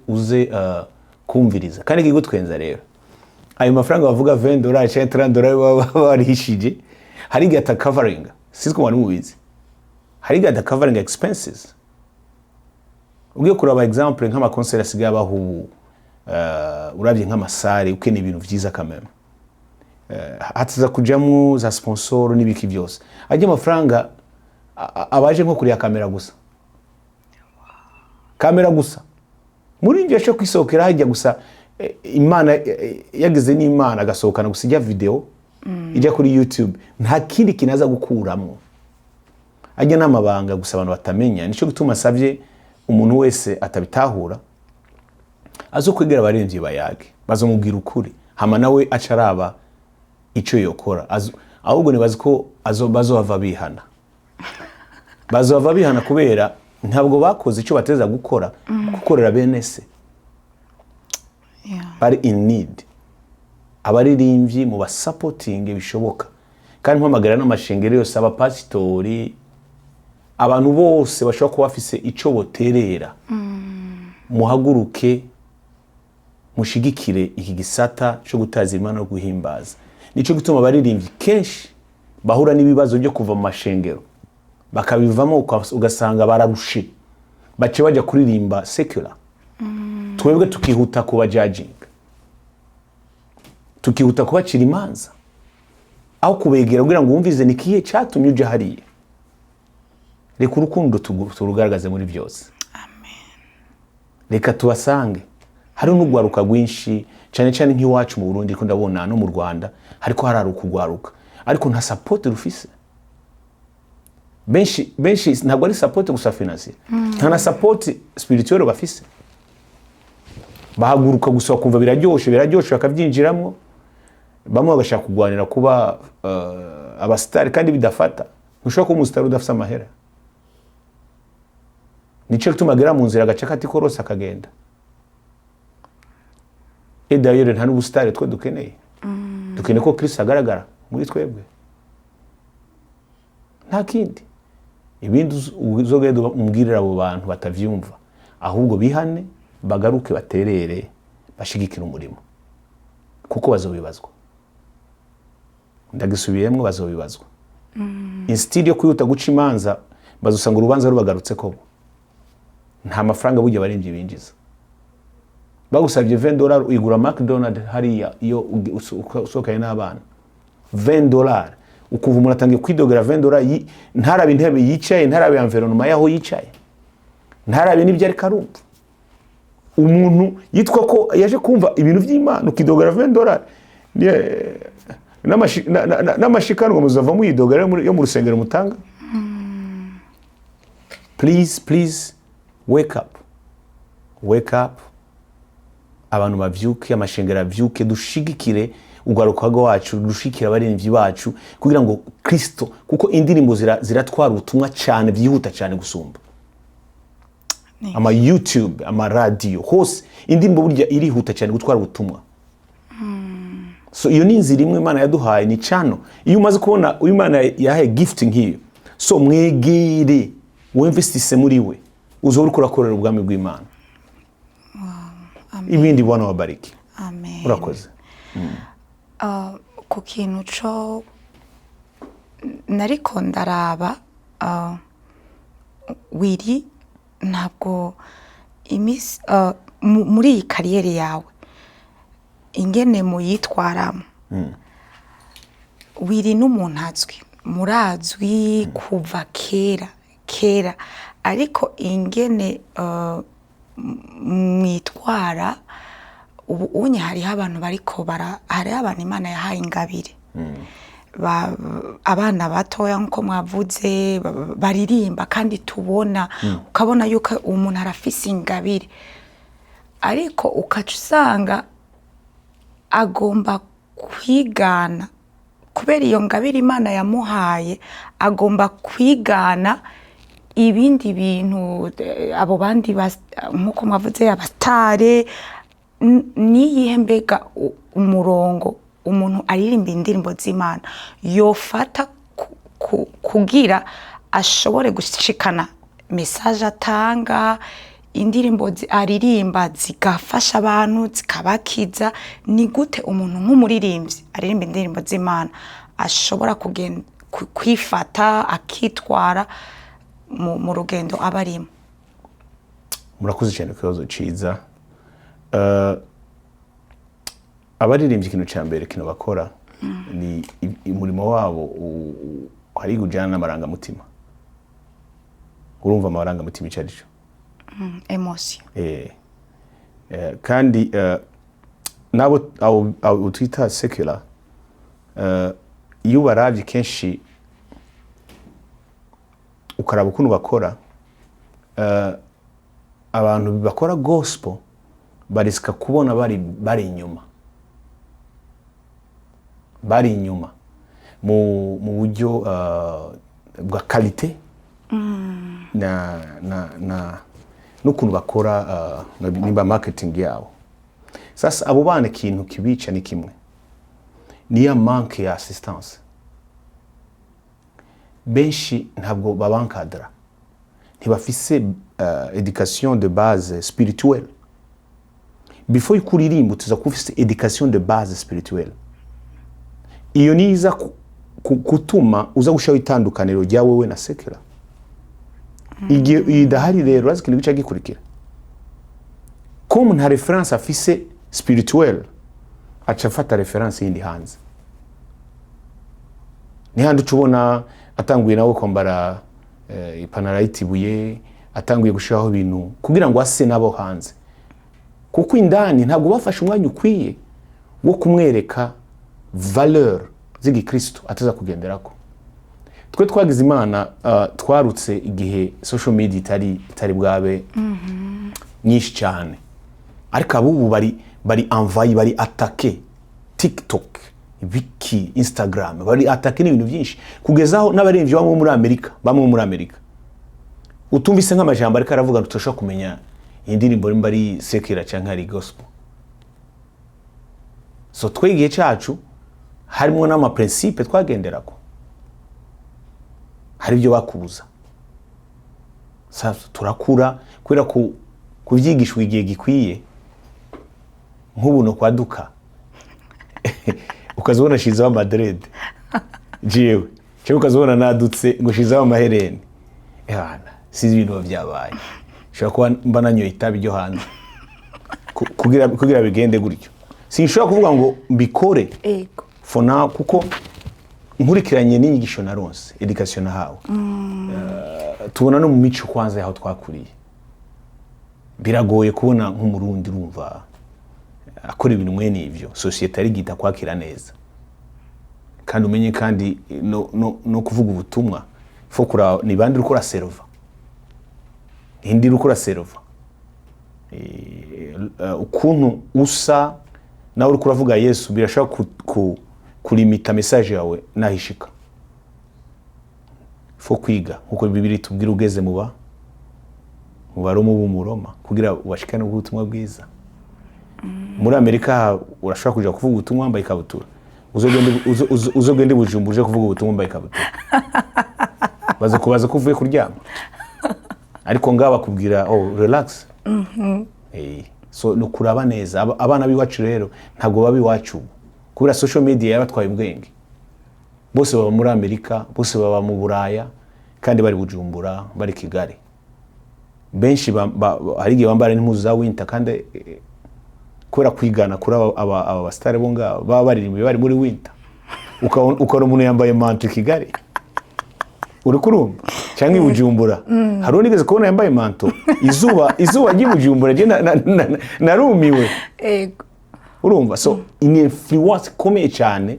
kumviriza. Kandi kigutwenza rero, ayo mafaranga bavuga, 20 dollars cyangwa 30 dollars baba barihishije, hari igihe atakavaringa. Sinzi ko mwari mubizi, hari igihe atakavaringa expenses. Ugiye kuraba example nk'ama concert asigaye abaho ubu, urabye nk'ama salle, ukeneye ibintu vyiza kameme, hataza kujamwo za sponsor n'ibiki byose, ajya amafaranga abaje nko kuriya kamera gusa, kamera gusa. Muri ibyo ashobora kwisohokera hajya gusa, Imana yagize n'Imana agasohokana gusa ijya video ijya kuri YouTube, nta kindi kintu aza gukuramo. Ajya n'amabanga gusa abantu batamenya. Nicyo gituma asabye umuntu wese atabitahura azo kwegera abaririmbyi, bayage, bazamubwira ukuri, hama nawe aca araba icyo yokora. Ahubwo nibazi ko bazohava bihana, bazohava bihana, kubera ntabwo bakoze icyo bateza gukora, gukorera bene se bari in need. Abaririmbyi mu basapotinge bishoboka. Kandi mpamagara n'amashengero yose, abapasitori, abantu bose bashobora kuba bafise icyo boterera, muhaguruke mushigikire iki gisata cyo gutaza Imana no guhimbaza. Nicyo gituma abaririmbyi kenshi bahura n'ibibazo byo kuva mu mashengero, bakabivamo, ugasanga bararushe, bace bajya kuririmba secular. Twebwe tukihuta kubajajinga, tukihuta kubacira imanza, aho kubegera kugira ngo wumvize ni kihe cyatumye ujya hariya. Reka urukundo turugaragaze muri byose. Reka tubasange. Hari n'urwaruka rwinshi cyane cyane nk'iwacu mu Burundi, ko ndabona no mu Rwanda hariko hararuka urwaruka, ariko nta support rufise. Benshi benshi ntabwo ari support gusa financier, nta na support spirituel bafise. Bahaguruka gusa bakumva biraryoshe, biraryoshe, bakabyinjiramo. Bamwe bagashaka kurwanira kuba abasitari kandi bidafata. Ntushobora kuba umusitari udafite amahera. Nicyo gituma agera mu nzira agaca akati korose akagenda. Et d'ailleurs nta n'ubusitari twe dukeneye. Dukeneye ko Kristo agaragara muri twebwe, nta kindi. Ibindi uzogenda umbwirira abo bantu batavyumva, ahubwo bihane, bagaruke, baterere, bashigikire umurimo, kuko bazobibazwa. Ndagisubiyemo, bazobibazwa. Instead yo kwihuta guca imanza, bazusanga urubanza rubagarutse ko nta mafaranga burya abaririmbyi binjiza. Bagusabye $20 uyigura McDonald hariya iyo usohokanye n'abana. $20, ukumva umuntu atangiye kwidogera $20, ntarabe intebe yicaye, ntarabe environnement y'aho yicaye, ntarabe n'ibyo ariko arumva. Umuntu yitwa ko yaje kumva ibintu by'Imana, ukidogera $20. N'amashikanwa muzava muyidogera yo mu rusengero mutanga. Please, please, wake up, wake up. Abantu bavyuke, amashengero avyuke, dushigikire urwaruka rwacu, dushigikire abaririmbyi bacu kugira ngo Kristo, kuko indirimbo ziratwara ubutumwa cyane, byihuta cyane gusumba ama YouTube, amaradiyo hose. Indirimbo burya irihuta cyane gutwara ubutumwa. So iyo ni inzira imwe Imana yaduhaye, ni cano. Iyo umaze kubona uyu Imana yahaye gift nk'iyo, so mwegere, w'investisse muri we, uzoba uriko urakorera ubwami bw'Imana. Ibindi, Bwana wabariki. Amen. Urakoze. Ku kintu co nariko ndaraba, Willy, ntabwo imisi muri iyi carrière yawe ingene muyitwaramo, Willy n'umuntu azwi, murazwi kuva kera kera, ariko ingene mwitwara ubu unye, hariho abantu bariko bara, hariho abantu Imana yahaye ingabire, abana batoya nkuko mwavuze, baririmba kandi tubona, ukabona yuko umuntu arafise ingabire, ariko ukaca usanga agomba kwigana, kubera iyo ngabire Imana yamuhaye, agomba kwigana ibindi bintu, abo bandi nkuko mwavuze, abasitare. Niyihe mbega umurongo umuntu aririmba indirimbo z'Imana yofata kugira ashobore gushikana message atanga, indirimbo aririmba zigafasha abantu, zikabakiza? Ni gute umuntu nk'umuririmbyi aririmba indirimbo z'Imana ashobora kwifata, akitwara mu rugendo aba arimo? Murakoze cyane ku kibazo ciza. Abaririmbyi, ikintu cya mbere kino bakora ni umurimo wabo hari ujyana n'amarangamutima. Urumva amarangamutima icyo ari cyo? Émotion. Kandi nabo abo twita secular, iyo ubaravye kenshi ukaraba ukuntu bakora, abantu bakora gospel barisika kubona bari inyuma mu buryo bwa qualité na n'ukuntu bakora, nimba marketing yabo. Sasa abo bana, ikintu kibica ni kimwe, niya manque ya assistance. Benshi ntabwo babankadara, ntibafise éducation de base spirituelle. Before yuko uririmba, utuza kuba ufise éducation de base spirituelle. Iyo niza gutuma uza gushiraho itandukaniro rya wewe na secular. Igihe idahari rero, urazi ikintu gica gikurikira? Comme nta référence afise spirituelle, aca afata référence yindi hanze. Nihandi uca ubona atanguye nawe kwambara ipantaro yitibuye, atanguye gushiraho ibintu kugira ngo ase nabo hanze, kuko indani ntabwo bafashe umwanya ukwiye wo kumwereka valeur z'igikristo ataza kugenderako. Twe twagize Imana, twarutse igihe social media itari bwabe nyinshi cyane, ariko abubu bari envahi, bari attaqué, TikTok, biki, Instagram, bari attaqué n'ibintu byinshi, kugeza aho n'abaririmbyi bamwe muri Amerika utumvise nk'amajambo ariko aravuga, tutashobora kumenya iyi ndirimbo nimba ari secular cyangwa ari gospel. So twe igihe cyacu harimo n'ama principe twagenderako, hari ibyo bakubuza. Sasa turakura kubera ku kubyigishwa igihe gikwiye. Nk'ubu no kwaduka ukazibona ashizeho ama dreads. Jewe cyangwa ukazibona nadutse ngo shizeho amahereni. Ehana, sinzi ibintu biba byabaye, nshobora kuba mba nanyoye itabi ryo hanze kugira bigende gutyo. Sinshobora kuvuga ngo mbikore for now, kuko nkurikiranye n'inyigisho naronse, education nahawe, tubona no mu mico kwanza yaho twakuriye, biragoye kubona nk'Umurundi, urumva, akora ibintu mwene ivyo. Sosiyete arigita kwakira neza, kandi umenye kandi no kuvuga ubutumwa fo kura ni bande uriko uraserva, indi uriko uraserva. Ukuntu usa nawe uriko uravuga Yesu birashobora kulimita message yawe nahishika. Fo kwiga nkuko Bibiri tubwira, ugeze mu Baroma ubu mu Roma kugira ubashikane ubutumwa bwiza. Muri Amerika urashobora kuja kuvuga ubutumwa wambaye ikabutura. Uzogende i Bujumbura uje kuvuga ubutumwa wambaye ikabutura, baza kubaza ko uvuye kuryama. Ariko ngaha bakubwira: "Oh, relax." So ni ukuraba neza. Abana b'iwacu rero ntabwo baba iwacu ubu kubera social media yabatwaye ubwenge. Bose baba muri Amerika, bose baba mu Buraya, kandi bari Bujumbura, bari Kigali. Benshi hari igihe bambara n'impuzu za winter, kandi kubera kwigana kuri aba basitari bo ngabo baba baririmba bari muri winter. Ukabona umuntu yambaye manteau i Kigali, uri kurumva, cyangwa i Bujumbura. Hari uwo nigeze kubona yambaye manteau, izuba ry'i Bujumbura, jye narumiwe. Urumva, so ni influence ikomeye cyane.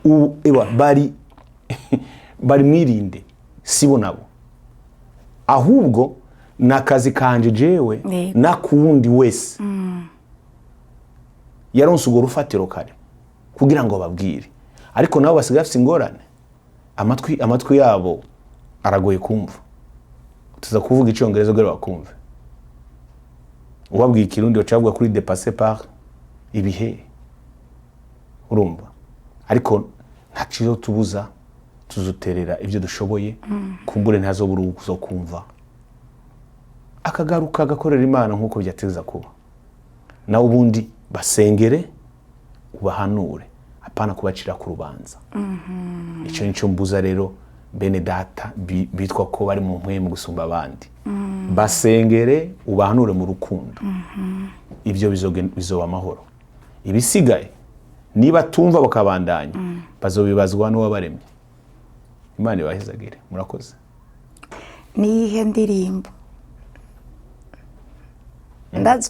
Ubu ewa, bari mwirinde, sibo nabo, ahubwo ni akazi kanje jewe nakuwundi wese yaronse urwo rufatiro kare kugira ngo babwire. Ariko nabo basigaye bafite ingorane, amatwi yabo aragoye kumva. Tuza kuvuga Icyongereza kugira bakumve. Ubabwiye Ikirundi baca bavuga kuri dépassé par ibihe, urumva. Ariko nta cyo tubuza, tuzuterera ibyo dushoboye. Kumbure ntazobura uzo kumva akagaruka agakorera Imana nk'uko byateza kuba. Nawe ubundi basengere, ubahanure, apana kubacira ku rubanza. Icyo nicyo mbuza rero bene data bitwa ko bari mu mpwemu gusumba abandi. Basengere, ubahanure mu rukundo, ibyo bizoba amahoro. Ibisigaye niba tumva bakabandanya, bazobibazwa n'uwabaremye. Imana ibahezagire, murakoze. Niyihe ndirimbo? Ndazi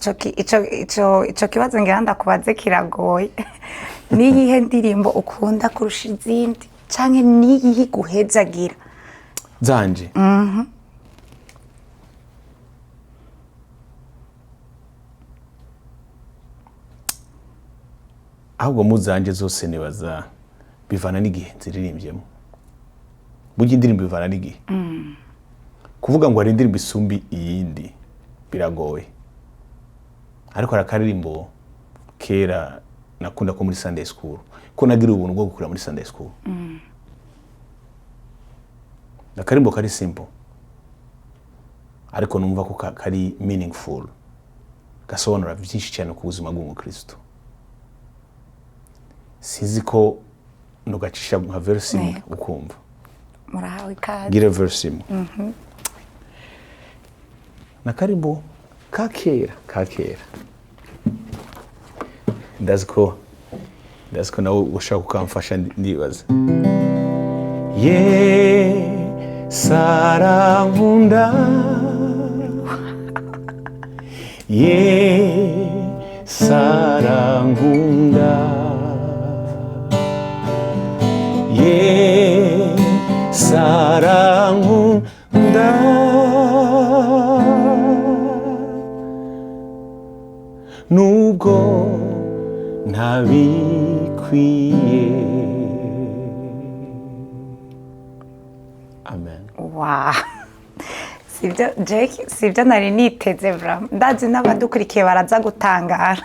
ico kibazo ngira ndakubaze kiragoye. Niyihe ndirimbo ukunda kurusha izindi, canke niyihe iguhezagira? Zanje? Ahubwo mu zanje zose nibaza bivana n'igihe nziririmbyemo. Burya indirimbo bivana n'igihe. Kuvuga ngo hari indirimbo isumba iyindi biragoye, ariko hari akaririmbo kera nakunda ko muri Sunday school, ko nagira ubuntu bwo gukura muri Sunday school. Akarimbo kari simple, ariko numva ko kari meaningful, gasobanura byinshi cyane ku buzima bw'umukristo. Sinzi ko nugacisha nka verse imwe ukumva. Murahawe ikaze. Gira verse imwe na karimbo ka kera ka kera. Ndazi ko nawe ushaka kukamfasha, ndibaza. Yesu arankunda, Yesu arankunda, Yesu arankunda, nubwo ntabikwiye. Amen. Wow. Sibyo Jack, sibyo nari niteze vraiment. Ndazi n'abadukurikiye baraza gutangara.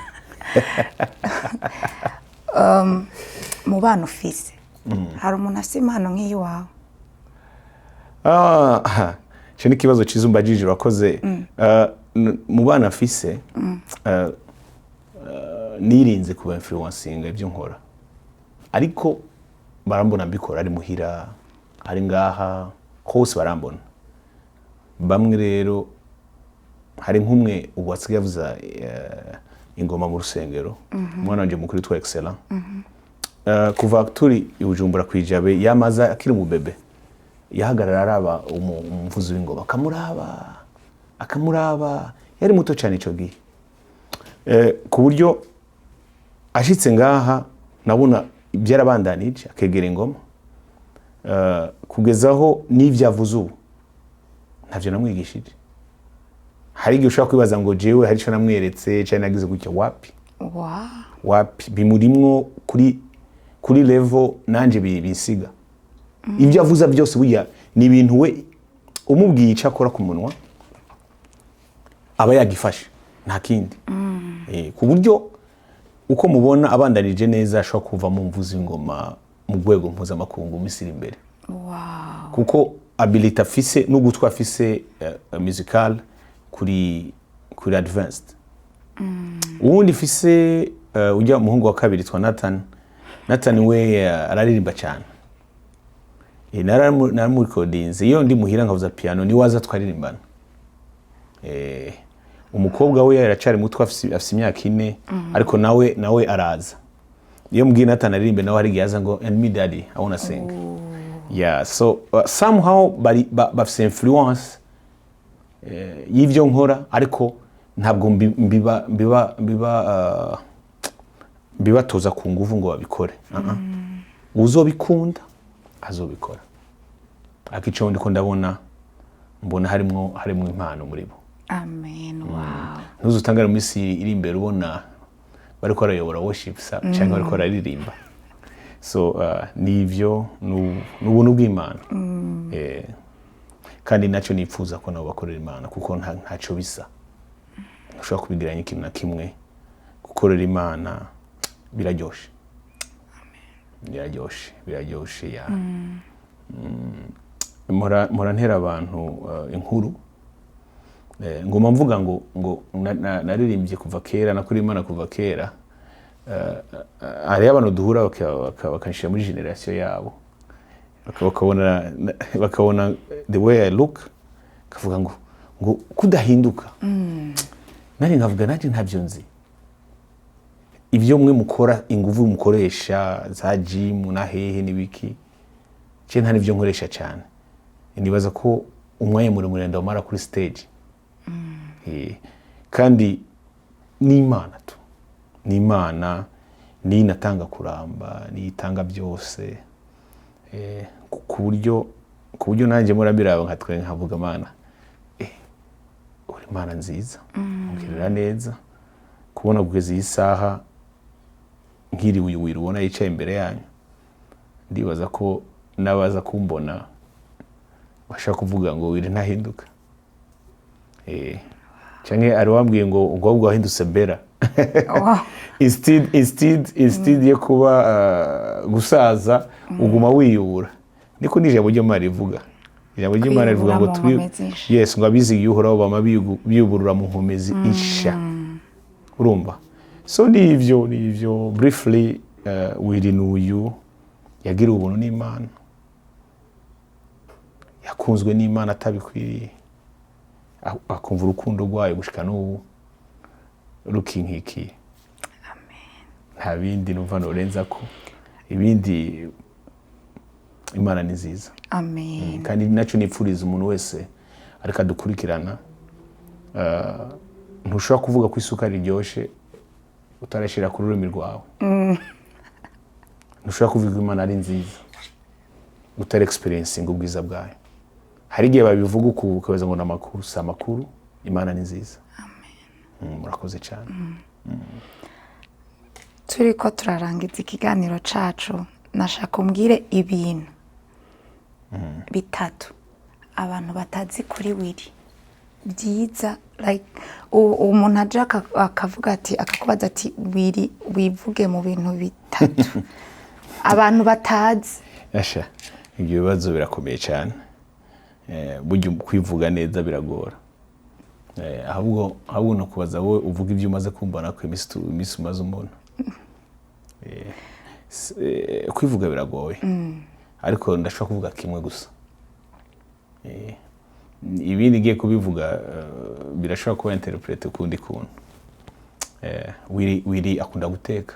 Mu bana ufise, hari umuntu afise impano nk'iyiwawe? Ah, icyo ni ikibazo cyiza umbajije, urakoze. Mu bana afise, nirinze kuba influencinga ibyo nkora, ariko Barambona mbikora, ari muhira, ari ngaha hose barambona. Bamwe rero, hari nk'umwe ubu asigaye avuza ingoma mu rusengero, umwana wanje mukuru witwa Excellent. Kuva turi i Bujumbura kwijabe, yamaza akiri umubebe, yahagarara araba umuvuzi w'ingoma, akamuraba, akamuraba. Yari muto cyane ico gihe. Ku buryo ashitse ngaha nabona byarabandanije, akegera ingoma. Kugeza aho n'ivyo avuze ubu ntavyo namwigishije. Hari igihe ushobora kwibaza ngo jewe hari ico namweretse canke nagize gutya. Wapi. Wapi, bimurimwo kuri level nanje bisiga. Ibyo avuza byose burya ni ibintu we umubwiye icyo akora ku munwa aba yagifashe, nta kindi. Ku buryo uko mubona abandanije neza, ashobora kuvamo umuvuzi w'ingoma mu rwego mpuzamakungu mu minsi iri imbere, kuko ability afise n'ugutwi afise musical kuri advanced. Uwundi mfise, ujya umuhungu wa kabiri twa Nathan. Nathan we araririmba cyane. Naramurekodinze. Iyo ndi muhira nkavuza piano, niwe aza twaririmbana. Umukobwa we aracari muto, afise imyaka 4, ariko nawe araza. Iyo mbwiye Nathan aririmbe, nawe hari igihe aza ngo: "And me, daddy, I wanna sing." Yeah, so somehow bari bafise influence y'ivyo nkora, ariko ntabwo mbibatoza ku nguvu ngo babikore. Uh-uh. Uzobikunda azobikora, ariko ico ndiko ndabona, mbona harimwo impano muri bo. Amen, wow. Ntuzutangare mu minsi iri imbere ubona bariko barayobora worship canke bariko bararirimba. So nivyo, ni ubuntu bw'Imana. Kandi nacyo nipfuza ko nabo bakorera Imana, kuko ntacyo bisa, ntushobora kubigiranya ikintu na kimwe. Gukorera Imana biraryoshe, biraryoshe, biraryoshe ya. Mpora ntera abantu inkuru. Ngoma mvuga ngo naririmbye kuva kera, nakoreye Imana kuva kera. Hariho abantu duhura bakanshyira muri generation yabo, bakabona the way I look, kavuga ngo kudahinduka. Nanjye nkavuga nanjye ntabyo nzi. Ibyo mwe mukora, ingufu mukoresha za gym na hehe n'ibiki, je nta nibyo nkoresha cyane. Nibaza ko umwanya muremure ndawumara kuri stage. Kandi ni Imana tu, ni Imana niyo inatanga kuramba, niyo itanga byose. Ku buryo nanjye murabiraba nkatwe nkavuga: "Mana, uri Imana nziza, ungirira neza kubona kugeza iyi saha nkiriwe." Uyu Willy ubona yicaye imbere yanyu, ndibaza ko n'abaza kumbona bashaka kuvuga ngo Willy ntahinduka. Canke ari wambwiye ngo ahubwo wahindutse bera instead yo kuba gusaza, uguma wiyubura. Niko n'ijambo ry'Imana rivuga. Ijambo ry'Imana rivuga ngo Kwiyubura mu nkomezi nsha. Yes, ngo abizigiye Uhoraho bama biyuburura mu nkomezi insha. Urumva, so nivyo briefly. Willy n'uyu yagiriwe ubuntu n'Imana, yakunzwe n'Imana atabikwiriye, akumva urukundo rwayo gushika n'ubu rukinkikiye. Nta bindi numva norenza ko ibindi. Imana ni nziza. Amen. Kandi nacyo nipfuriza umuntu wese ariko adukurikirana, ntushobora kuvuga ko isukari iryoshe utarashyira ku rurimi rwawe. Ntushobora kuvuga ko Imana ari nziza utari experiencing ubwiza bwayo. Hari igihe babivuga uku ukabaza ngo ni amakuru. Si amakuru, Imana ni nziza. Murakoze cyane. Turi ko turarangiza ikiganiro cacu, nashaka umbwire ibintu bitatu abantu batazi kuri Willy byiza, like umuntu aje akavuga ati, akakubaza ati: "Willy, wivuge mu bintu bitatu abantu batazi." Asha, ibyo bibazo birakomeye cyane. Burya kwivuga neza biragora. Ahubwo no kubaza wowe uvuga ibyo umaze kumbona ko iminsi umaze umbona. Kwivuga biragoye, ariko ndashobora kuvuga kimwe gusa. Ibindi ngiye kubivuga birashobora kuba interprété ukundi kuntu. Willy akunda guteka.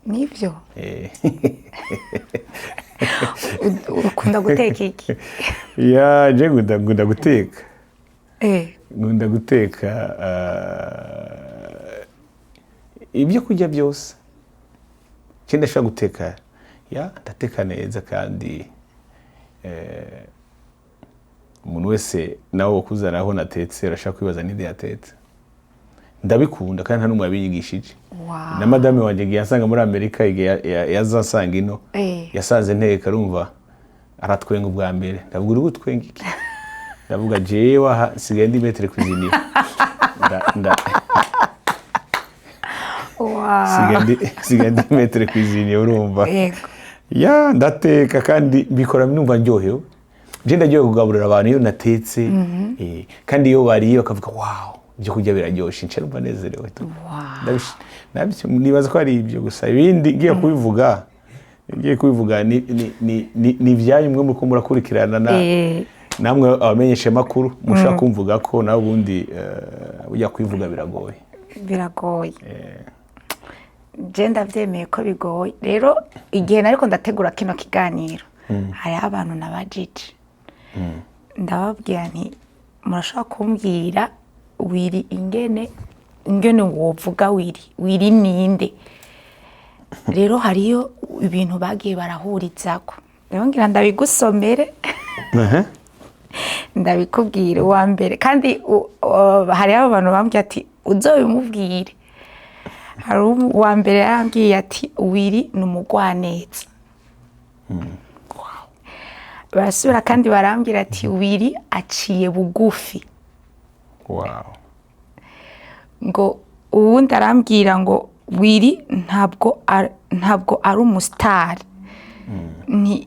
Nibyo? Eh. Ukunda guteka iki? Ya, je nkunda guteka. Nkunda guteka ibyo kurya byose. Ikindi ndashobora guteka, ya, ndateka neza kandi umuntu wese nawe wakuzana aho natetse arashaka kwibaza n'inde yatetse. Ndabikunda kandi nta n'umwe yabinyigishije. Na madame wanjye igihe yansanga muri Amerika, igihe yazasanga ino, yasanze nteka, arumva aratwenga ubwa mbere. Ndavuga: "Uri gutwenga iki?" Ndavuga: "Jewe aha nsigaye ndi maître cuisinier." Nsigaye ndi maître cuisinier, urumva? Yego. Ya, ndateka kandi mbikora numva ndyohewe. Je ndaryohewe kugaburira abantu iyo natetse, kandi iyo bariye bakavuga: "Wow, ibyo kurya biraryoshye," nca numva nezerewe tu. Nibaza ko ari ibyo gusa. Ibindi ngiye kubivuga ni ibyanyu mwe muriko murakurikirana na namwe abamenyesha makuru mushaka kumvuga ko nawe ubundi ujya kwivuga biragoye. Biragoye, je ndavyemeye ko bigoye. Rero igihe nariko ndategura kino kiganiro, hariho abantu nabajije, ndababwira nti: "Murashobora kumbwira Willy, ingene wovuga Willy, Willy ninde?" Rero hariyo ibintu bagiye barahurizako. Rero ngira ndabigusomere, ndabikubwira. Uwa mbere kandi hariho abantu bambwiye ati: "Uzobimubwire." Hari uwa mbere yarambwiye ati: "Willy ni umugwaneza." Barasubira kandi barambwira ati: "Willy aciye bugufi." Ngo uwundi arambwira ngo: "Willy ntabwo ari umusitari,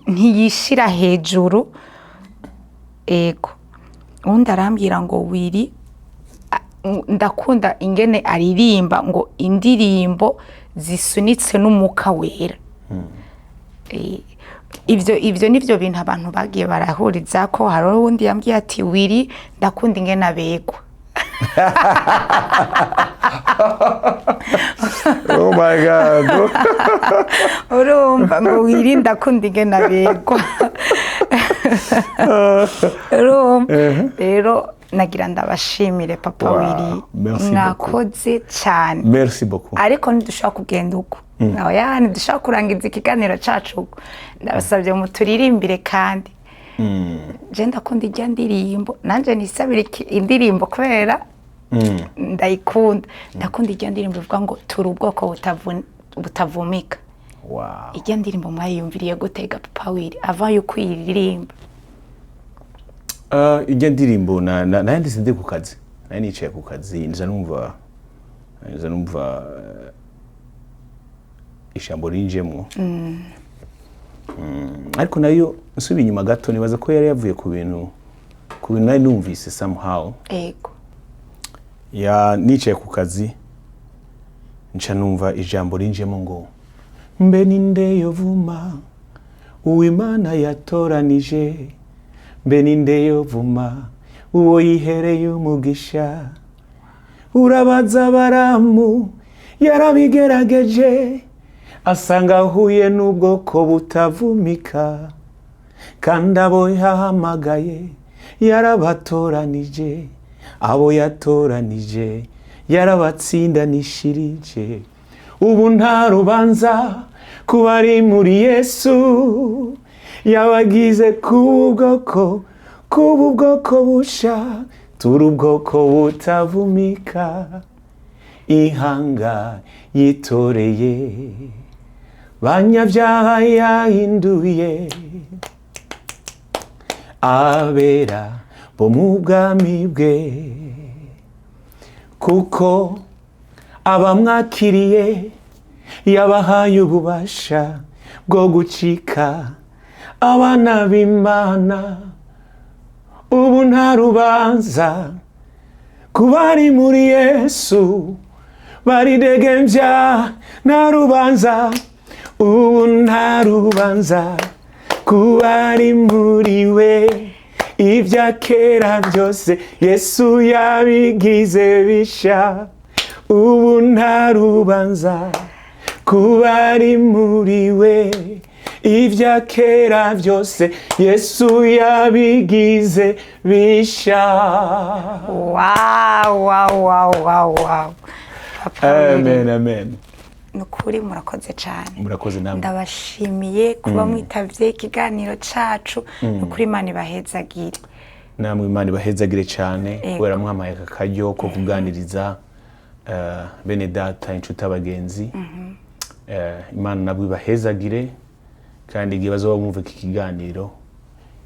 ntiyishira hejuru." Ego, uwundi arambwira ngo: "Willy ndakunda ingene aririmba," ngo indirimbo zisunitse n'Umwuka Wera. Ibyo nivyo bintu abantu bagiye barahuriza ko. Hari uwundi yambwiye ati: "Willy ndakunda ingene abegwa." Oh my God. Urumva, ngo: "Willy ndakunda ingene abegwa." Urumva rero, nagira ndabashimire, papa Willy. Merci. Mwakoze cyane. Merci beaucoup. Ariko ntidushobora kugenda uko, oya, ntidushobora kurangiza ikiganiro cacu uko. Ndabasabye muturirimbire, kandi je ndakunda ijya ndirimbo. Nanje nisabire indirimbo kubera ndayikunda. Ndakunda ijya ndirimbo ivuga ngo turi ubwoko butavumika. Ijya ndirimbo mwayiyumviriye gutega, papa Willy, ava yuko uyiririmba? Ijya ndirimbo nayanditse ndi ku kazi, nari nicaye ku kazi, nza numva ijambo rinjemwo. Ariko nayo nsubiye inyuma gato, nibaza ko yari yavuye ku bintu nari numvise somehow. Ya, nicaye ku kazi, nca numva ijambo rinjemo ngo: "Mbe ninde yovuma uwimana yatoranije? Mbe ninde yovuma uwo yihereye umugisha? Urabaza Baramu, yarabigerageje, asanga ahuye n'ubwoko butavumika, kandi abo yahamagaye yarabatoranije, abo yatoranije yarabatsindanishirije. Ubu nta rubanza ku bari muri Yesu, yabagize kuba ubwoko busha. Turi ubwoko butavumika, ihanga yitoreye, banyabyaha yahinduye abera bo mu bwami bwe, kuko abamwakiriye yabahaye ububasha bwo gucika abana b'Imana. Ubu nta rubanza ku bari muri Yesu, baridegembya, nta rubanza ubu." Nta rubanza kuba ari muri we. Ibya kera byose Yesu yabigize bisha. Ubu nta rubanza kuba ari muri we. Ibya kera byose Yesu yabigize bisha. Wow, Papa Willy. Amen, amen. Ni ukuri murakoze cyane. Murakoze namwe. Ndabashimiye kuba mwitavye ikiganiro cacu. Ni ukuri Imana ibahezagire. Namwe Imana ibahezagire cyane kubera mwampaye aka karyo ko kuganiriza bene data, inshuti, abagenzi. Imana nabwo ibahezagire, kandi igihe bazoba bumva iki kiganiro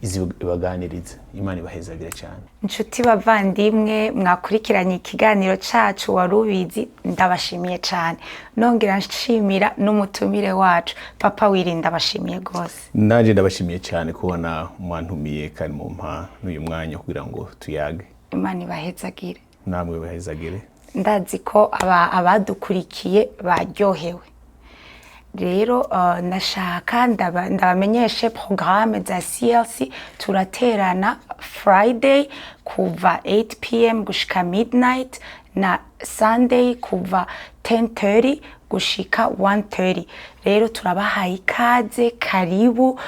izi ibaganirize. Imana ibahezagire cyane. Inshuti, bavandimwe mwakurikiranye ikiganiro cacu Wari Ubizi, ndabashimiye cyane. Nongera nshimira n'umutumire wacu Papa Willy. Ndabashimiye rwose. Nanjye ndabashimiye cyane kubona mwantumiye kandi mumpa n'uyu mwanya kugira ngo tuyage. Imana ibahezagire. Namwe bahezagire. Ndazi ko abadukurikiye baryohewe. Rero nashaka ndabamenyeshe programme za CLC. Turaterana Friday kuva 8 p.m. gushika midnight, na Sunday kuva 10:30 gushika 1:30. Rero turabahaye ikaze, karibu.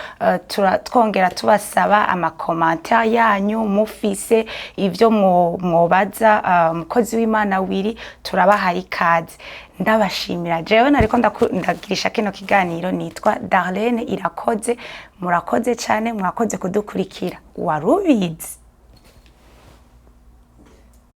Twongera tubasaba ama commentaires yanyu, mufise ivyo mwobaza umukozi w'Imana Willy. Turabahaye ikaze. Ndabashimira. Jewe nariko ndagirisha kino kiganiro nitwa Darlene Irakoze. Murakoze cyane, mwakoze kudukurikira. Wari Ubizi.